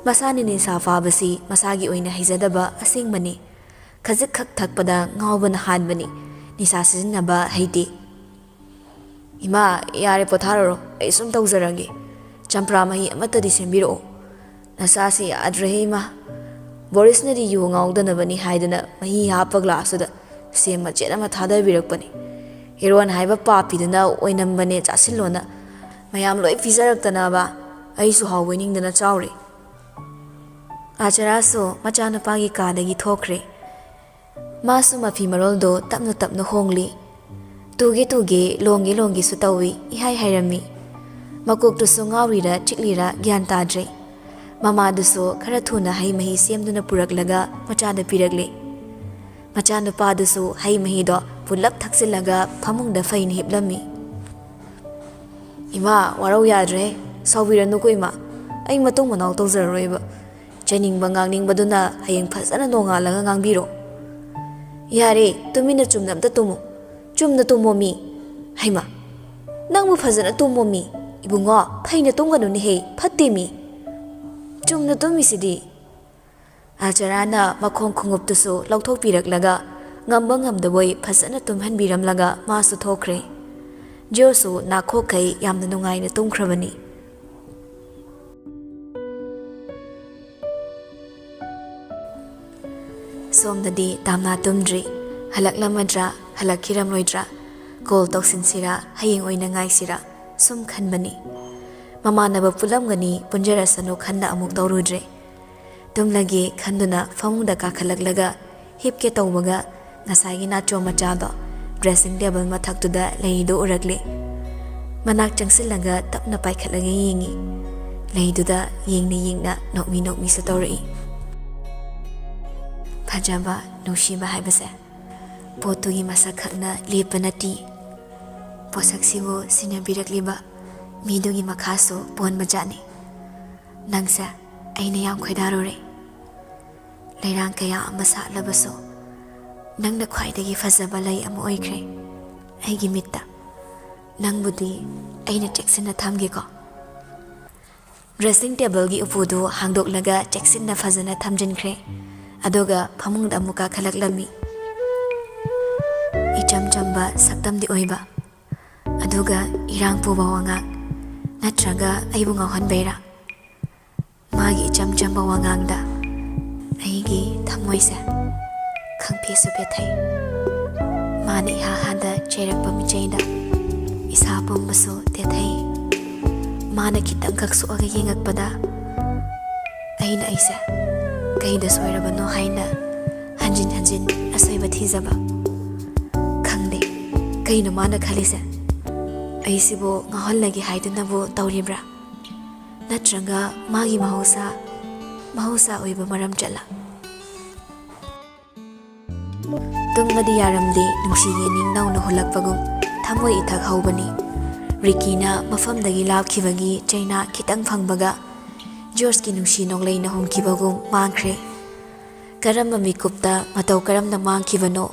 ꯃꯁꯥꯅ ꯅꯤꯁꯥ ꯐꯥꯕꯁꯤ ꯃꯁꯥꯒꯤ ꯑꯣꯏꯅ ꯍꯩꯖꯗꯕ ꯑꯁꯦꯡꯕꯅꯤ꯫ ꯈꯖꯤꯛꯈꯛ ꯊꯛꯄꯗ ꯉꯥꯎꯕꯅ ꯍꯥꯟꯕꯅꯤ꯫ ꯅꯤꯁꯥ ꯁꯤꯖꯤꯟꯅꯕ ꯍꯩꯇꯦ꯫ "ꯏꯃꯥ, ꯌꯥꯔꯦ, ꯄꯣꯊꯥꯔꯔꯣ, ꯑꯩ ꯁꯨꯝ ꯇꯧꯖꯔꯒꯦ꯫ ꯆꯝꯄ꯭ꯔꯥ ꯃꯍꯤ ꯑꯃꯠꯇꯗꯤ ꯁꯦꯝꯕꯤꯔꯛꯑꯣ꯫ ꯅꯁꯥꯁꯤ ꯌꯥꯗ꯭ꯔꯦꯍꯦ ꯏꯃꯥ꯫ ꯕꯣꯔꯤꯁꯅꯗꯤ ꯌꯨ ꯉꯥꯎꯗꯅꯕꯅꯤ ꯍꯥꯏꯗꯅ ꯃꯍꯤ ꯍꯥꯞꯄ ꯒ꯭ꯂꯥꯁꯇꯨꯗ ꯁꯦꯝ ꯃꯆꯦꯠ ꯑꯃ ꯊꯥꯗꯕꯤꯔꯛꯄꯅꯤ꯫ ꯍꯦꯔꯣꯟ ꯍꯥꯏꯕ ꯄꯥꯄꯤꯗꯨꯅ ꯑꯣꯏꯅꯝꯕꯅꯦ ꯆꯥꯁꯤꯜꯂꯣꯅ ꯃꯌꯥꯝ ꯂꯣꯏ ꯄꯤꯖꯔꯛꯇꯅꯕ ꯑꯩꯁꯨ ꯍꯥꯎꯕꯣꯏ ꯅꯤꯡꯗꯅ ꯆꯥꯎꯔꯦ꯫" ꯑꯥꯆꯥꯔꯥꯁꯨ ꯃꯆꯥꯅꯨꯄꯥꯒꯤ ꯀꯥꯗꯒꯤ ꯊꯣꯛꯈ꯭ꯔꯦ꯫ ꯃꯥꯁꯨ ꯃꯐꯤ ꯃꯔꯣꯜꯗꯣ ꯇꯞꯅ ꯇꯞꯅ ꯍꯣꯡꯂꯤ꯫ "ꯇꯨꯒꯦ ꯇꯨꯒꯦ, ꯂꯣꯡꯒꯦ ꯂꯣꯡꯒꯦꯁꯨ ꯇꯧꯏ", ꯏꯍꯥꯏ ꯍꯥꯏꯔꯝꯃꯤ꯫ ꯃꯀꯣꯛꯇꯨꯁꯨ ꯉꯥꯎꯔꯤꯔꯥ ꯆꯤꯛꯂꯤꯔꯥ ꯒ꯭ꯌꯥꯟ ꯇꯥꯗ꯭ꯔꯦ꯫ ꯃꯃꯥꯗꯨꯁꯨ ꯈꯔ ꯊꯨꯅ ꯍꯩ ꯃꯍꯤ ꯁꯦꯝꯗꯨꯅ ꯄꯨꯔꯛꯂꯒ ꯃꯆꯥꯗ ꯄꯤꯔꯛꯂꯦ꯫ ꯃꯆꯥꯅꯨꯄꯥꯗꯨꯁꯨ ꯍꯩ ꯃꯍꯤꯗꯣ ꯄꯨꯂꯞ ꯊꯛꯆꯤꯜꯂꯒ ꯐꯃꯨꯡꯗ ꯐꯩꯅ ꯍꯤꯞꯂꯝꯃꯤ꯫ "ꯏꯃꯥ, ꯋꯥꯔꯧ ꯌꯥꯗ꯭ꯔꯦ꯫ ꯁꯥꯎꯕꯤꯔꯅꯨꯀꯣ ꯏꯃꯥ꯫ ꯑꯩ ꯃꯇꯨꯡ ꯃꯅꯥꯎ ꯇꯧꯖꯔꯔꯣꯏꯕ꯫ ꯆꯩꯅꯤꯡꯕ ꯉꯥꯡꯅꯤꯡꯕꯗꯨꯅ ꯍꯌꯦꯡ ꯐꯖꯅ ꯅꯣꯡꯉꯥꯜꯂꯒ ꯉꯥꯡꯕꯤꯔꯣ꯫" "ꯌꯥꯔꯦ, ꯇꯨꯃꯤꯟꯅ ꯆꯨꯝꯅ ꯑꯝꯇ ꯇꯨꯝꯃꯨ꯫ ꯆꯨꯝꯅ ꯇꯨꯝꯃꯣ ꯃꯤ꯫ ꯍꯩꯃꯥ, ꯅꯪꯕꯨ ꯐꯖꯅ ꯇꯨꯝꯃꯣ ꯃꯤ꯫ ꯏꯕꯨꯡꯉꯣ, ꯐꯩꯅ ꯇꯨꯝꯒꯅꯨꯅꯦꯍꯦ, ꯐꯠꯇꯦ ꯃꯤ꯫ ꯆꯨꯝꯅ ꯇꯨꯝꯃꯤꯁꯤꯗꯤ꯫" ꯑꯥꯆꯥꯔꯥꯅ ꯃꯈꯣꯡ ꯈꯣꯡꯎꯞꯇꯨꯁꯨ ꯂꯧꯊꯣꯛꯄꯤꯔꯛꯂꯒ ꯉꯝꯕ ꯉꯝꯗꯕꯣꯏ ꯐꯖꯅ ꯇꯨꯝꯍꯟꯕꯤꯔꯝꯂꯒ ꯃꯥꯁꯨ ꯊꯣꯛꯈ꯭ꯔꯦ꯫ ꯖꯤꯑꯣꯁꯨ ꯅꯥꯈꯣꯛꯈꯩ ꯌꯥꯝꯅ ꯅꯨꯡꯉꯥꯏꯅ ꯇꯨꯝꯈ꯭ꯔꯕꯅꯤ꯫ ꯁꯣꯝꯗꯗꯤ ꯇꯥꯝꯅꯥ ꯇꯨꯝꯗ꯭ꯔꯤ꯫ ꯍꯜꯂꯛꯂꯝꯃꯗ꯭ꯔꯥ, ꯍꯜꯂꯛꯈꯤꯔꯝꯂꯣꯏꯗ꯭ꯔꯥ? ꯀꯣꯜ ꯇꯧꯁꯤꯟꯁꯤꯔꯥ, ꯍꯌꯦꯡ ꯑꯣꯏꯅ ꯉꯥꯏꯁꯤꯔꯥ, ꯁꯨꯝ ꯈꯟꯕꯅꯤ꯫ ꯃꯃꯥꯟꯅꯕ ꯄꯨꯜꯂꯝꯒꯅꯤ, ꯄꯨꯟꯖꯔꯁꯅꯨ ꯈꯟꯅ ꯑꯃꯨꯛ ꯇꯧꯔꯨꯗ꯭ꯔꯦ꯫ ꯇꯨꯝꯂꯒꯦ ꯈꯟꯗꯨꯅ ꯐꯃꯨꯡꯗ ꯀꯥꯈꯠꯂꯛꯂꯒ ꯍꯤꯞꯀꯦ ꯇꯧꯕꯒ, ꯉꯁꯥꯏꯒꯤ ꯅꯥꯆꯣꯝ ꯃꯆꯥꯗꯣ dressing table ꯃꯊꯛꯇꯨꯗ ꯂꯩꯔꯤꯗꯨ ꯎꯔꯛꯂꯦ꯫ ꯃꯅꯥꯛ ꯆꯪꯁꯤꯜꯂꯒ ꯇꯞꯅ ꯄꯥꯏꯈꯠꯂꯒ ꯌꯦꯡꯉꯤ꯫ ꯂꯩꯗꯨꯗ ꯌꯦꯡꯅ ꯌꯦꯡꯅ ꯅꯣꯛꯃꯤ ꯅꯣꯛꯃꯤꯁꯨ ꯇꯧꯔꯛꯏ꯫ ꯐꯖꯕ, ꯅꯨꯡꯁꯤꯕ ꯍꯥꯏꯕꯁꯦ ꯄꯣꯠꯇꯨꯒꯤ ꯃꯁꯛ ꯈꯛꯅ ꯂꯦꯞꯄ ꯅꯠꯇꯦ꯫ ꯄꯣꯠꯁꯛꯁꯤꯕꯨ ꯁꯤꯟꯅꯕꯤꯔꯛꯂꯤꯕ ꯃꯤꯗꯨꯒꯤ ꯃꯈꯥꯁꯨ ꯄꯣꯟꯕꯖꯥꯠꯅꯤ꯫ ꯅꯪꯁꯦ ꯑꯩꯅ ꯌꯥꯝ ꯈꯣꯏꯗꯥꯔꯨꯔꯦ꯫ ꯂꯩꯔꯥꯡ ꯀꯌꯥ ꯑꯃ ꯁꯥꯠꯂꯕꯁꯨ, ꯅꯪꯅ ꯈ꯭ꯋꯥꯏꯗꯒꯤ ꯐꯖꯕ ꯂꯩ ꯑꯃ ꯑꯣꯏꯈ꯭ꯔꯦ ꯑꯩꯒꯤ ꯃꯤꯠꯇ꯫ ꯅꯪꯕꯨꯗꯤ ꯑꯩꯅ ꯆꯦꯛꯁꯤꯟꯅ ꯊꯝꯒꯦꯀꯣ꯫ Dressing tableꯒꯤ ꯎꯄꯨꯗꯨ ꯍꯥꯡꯗꯣꯛꯂꯒ ꯆꯦꯛꯁꯤꯟꯅ ꯐꯖꯅ ꯊꯝꯖꯤꯟꯈ꯭ꯔꯦ꯫ ꯑꯗꯨꯒ ꯐꯃꯨꯡꯗ ꯑꯃꯨꯛ ꯀꯥꯈꯠꯂꯛꯂꯝꯃꯤ꯫ ꯏꯆꯝ ꯆꯝꯕ ꯁꯛꯇꯝꯗꯤ ꯑꯣꯏꯕ, ꯑꯗꯨꯒ ꯏꯔꯥꯡ ꯄꯨꯕ ꯋꯥꯉꯥꯡ꯫ ꯅꯠꯇ꯭ꯔꯒ ꯑꯩꯕꯨ ꯉꯥꯎꯍꯟꯕꯩꯔꯥ? ꯃꯥꯒꯤ ꯏꯆꯝ ꯆꯝꯕ ꯋꯥꯉꯥꯡꯗ ꯑꯩꯒꯤ ꯊꯃꯣꯏꯁꯦ ꯈꯪꯐꯦꯁꯨ ꯐꯦꯊꯩ꯫ ꯃꯥꯅ ꯏꯍꯥ ꯍꯥꯗ ꯆꯩꯔꯛꯄ ꯃꯤꯆꯩꯗ ꯏꯁꯥ ꯄꯨꯝꯕꯁꯨ ꯇꯦꯊꯩ꯫ ꯃꯥꯅ ꯈꯤꯇꯪꯈꯛ ꯁꯣꯛꯑꯒ ꯌꯦꯡꯉꯛꯄꯗ, ꯑꯩꯅ ꯑꯩꯁꯦ ꯀꯩꯗ ꯁꯣꯏꯔꯕꯅꯣ ꯍꯥꯏꯅ ꯍꯟꯖꯤꯟ ꯍꯟꯖꯤꯟ ꯑꯁꯣꯏꯕ ꯊꯤꯖꯕ꯫ ꯈꯪꯗꯦ, ꯀꯩꯅꯣ ꯃꯥꯅ ꯈꯜꯂꯤꯁꯦ? ꯑꯩꯁꯤꯕꯨ ꯉꯥꯎꯍꯜꯂꯒꯦ ꯍꯥꯏꯗꯨꯅꯕꯨ ꯇꯧꯔꯤꯕ꯭ꯔꯥ? ꯅꯠꯇ꯭ꯔꯒ ꯃꯥꯒꯤ ꯃꯍꯧꯁꯥ, ꯃꯍꯧꯁꯥ ꯑꯣꯏꯕ ꯃꯔꯝ ꯆꯠꯂ? ꯇꯨꯝꯕꯗꯤ ꯌꯥꯔꯝꯗꯦ, ꯅꯨꯡꯁꯤꯒꯤ ꯅꯤꯡꯅꯧꯅ ꯍꯨꯜꯂꯛꯄꯒꯨꯝ ꯊꯃꯣꯏ ꯏꯊꯛ ꯍꯧꯕꯅꯤ꯫ ꯔꯤꯀꯤꯅ ꯃꯐꯝꯗꯒꯤ ꯂꯥꯞꯈꯤꯕꯒꯤ ꯆꯩꯅꯥ ꯈꯤꯇꯪ ꯐꯪꯕꯒ, ꯖꯣꯔꯖꯀꯤ ꯅꯨꯡꯁꯤ ꯅꯣꯡꯂꯩꯅ ꯍꯨꯝꯈꯤꯕꯒꯨꯝ ꯃꯥꯡꯈ꯭ꯔꯦ꯫ ꯀꯔꯝꯕ ꯃꯤꯀꯨꯞꯇ, ꯃꯇꯧ ꯀꯔꯝꯅ ꯃꯥꯡꯈꯤꯕꯅꯣ,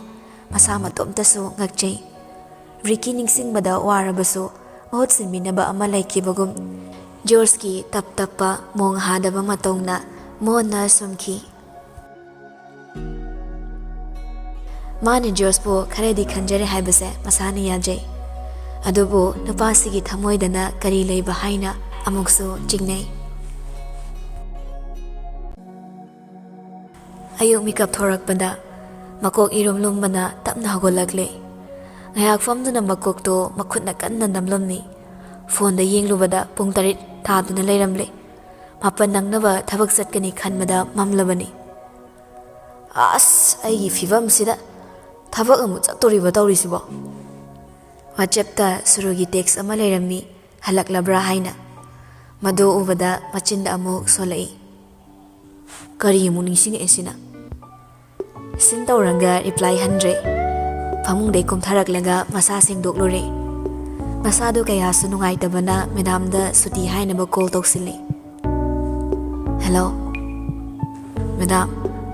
ꯃꯁꯥ ꯃꯇꯣꯝꯇꯁꯨ ꯉꯛꯆꯩ꯫ ꯔꯤꯀꯤ ꯅꯤꯡꯁꯤꯡꯕꯗ ꯋꯥꯔꯕꯁꯨ, ꯃꯍꯨꯠ ꯁꯤꯟꯕꯤꯅꯕ ꯑꯃ ꯂꯩꯈꯤꯕꯒꯨꯝ, ꯖꯣꯔꯖꯀꯤ ꯇꯞ ꯇꯞꯄ, ꯃꯣꯡ ꯍꯥꯗꯕ ꯃꯇꯧꯅ ꯃꯣꯟꯅ ꯁꯨꯝꯈꯤ꯫ ꯃꯥꯅ ꯖꯣꯔꯖꯄꯨ ꯈꯔꯗꯤ ꯈꯟꯖꯔꯦ ꯍꯥꯏꯕꯁꯦ ꯃꯁꯥꯅ ꯌꯥꯖꯩ꯫ ꯑꯗꯨꯕꯨ ꯅꯨꯄꯥꯁꯤꯒꯤ ꯊꯃꯣꯏꯗꯅ ꯀꯔꯤ ꯂꯩꯕ ꯍꯥꯏꯅ ꯑꯃꯨꯛꯁꯨ ꯆꯤꯡꯅꯩ꯫ ꯑꯌꯨꯛ ꯃꯤꯀꯞ ꯊꯣꯔꯛꯄꯗ ꯃꯀꯣꯛ ꯏꯔꯨꯝ ꯂꯨꯝꯕꯅ ꯇꯞꯅ ꯍꯧꯒꯠꯂꯛꯂꯦ꯫ ꯉꯥꯏꯍꯥꯛ ꯐꯝꯗꯨꯅ ꯃꯀꯣꯛꯇꯣ ꯃꯈꯨꯠꯅ ꯀꯟꯅ ꯅꯝꯂꯝꯃꯤ꯫ ꯐꯣꯟꯗ ꯌꯦꯡꯂꯨꯕꯗ ꯄꯨꯡ ꯇꯔꯦꯠ ꯊꯥꯗꯨꯅ ꯂꯩꯔꯝꯂꯦ꯫ ꯃꯥꯄꯟ ꯅꯪꯅꯕ ꯊꯕꯛ ꯆꯠꯀꯅꯤ ꯈꯟꯕꯗ ꯃꯝꯂꯕꯅꯤ꯫ ꯑꯁ, ꯑꯩꯒꯤ ꯐꯤꯕꯝꯁꯤꯗ ꯊꯕꯛ ꯑꯃꯨꯛ ꯆꯠꯇꯣꯔꯤꯕ ꯇꯧꯔꯤꯁꯤꯕꯣ꯫ WhatsApp-ꯇ ꯁꯨꯔꯨꯒꯤ text ꯑꯃ ꯂꯩꯔꯝꯃꯤ, ꯍꯜꯂꯛꯂꯕ꯭ꯔꯥ ꯍꯥꯏꯅ꯫ ꯃꯗꯨ ꯎꯕꯗ ꯃꯆꯤꯟꯗ ꯑꯃꯨꯛ ꯁꯣꯜꯂꯛꯏ꯫ ꯀꯔꯤ ꯑꯃꯨꯛ ꯅꯤꯡꯁꯤꯡꯉꯛꯑꯦ ꯁꯤꯅ? ꯁꯤꯟ ꯇꯧꯔꯒ reply ꯍꯟꯗ꯭ꯔꯦ꯫ ꯐꯃꯨꯡꯗꯩ ꯀꯨꯝꯊꯔꯛꯂꯒ ꯃꯁꯥ ꯁꯦꯡꯗꯣꯛꯂꯨꯔꯦ꯫ ꯃꯁꯥꯗꯨ ꯀꯌꯥꯁꯨ ꯅꯨꯡꯉꯥꯏꯇꯕꯅ madam-ꯗ ꯁꯨꯇꯤ ꯍꯥꯏꯅꯕ call ꯇꯧꯁꯤꯜꯂꯤ꯫ Hello꯫ Madam,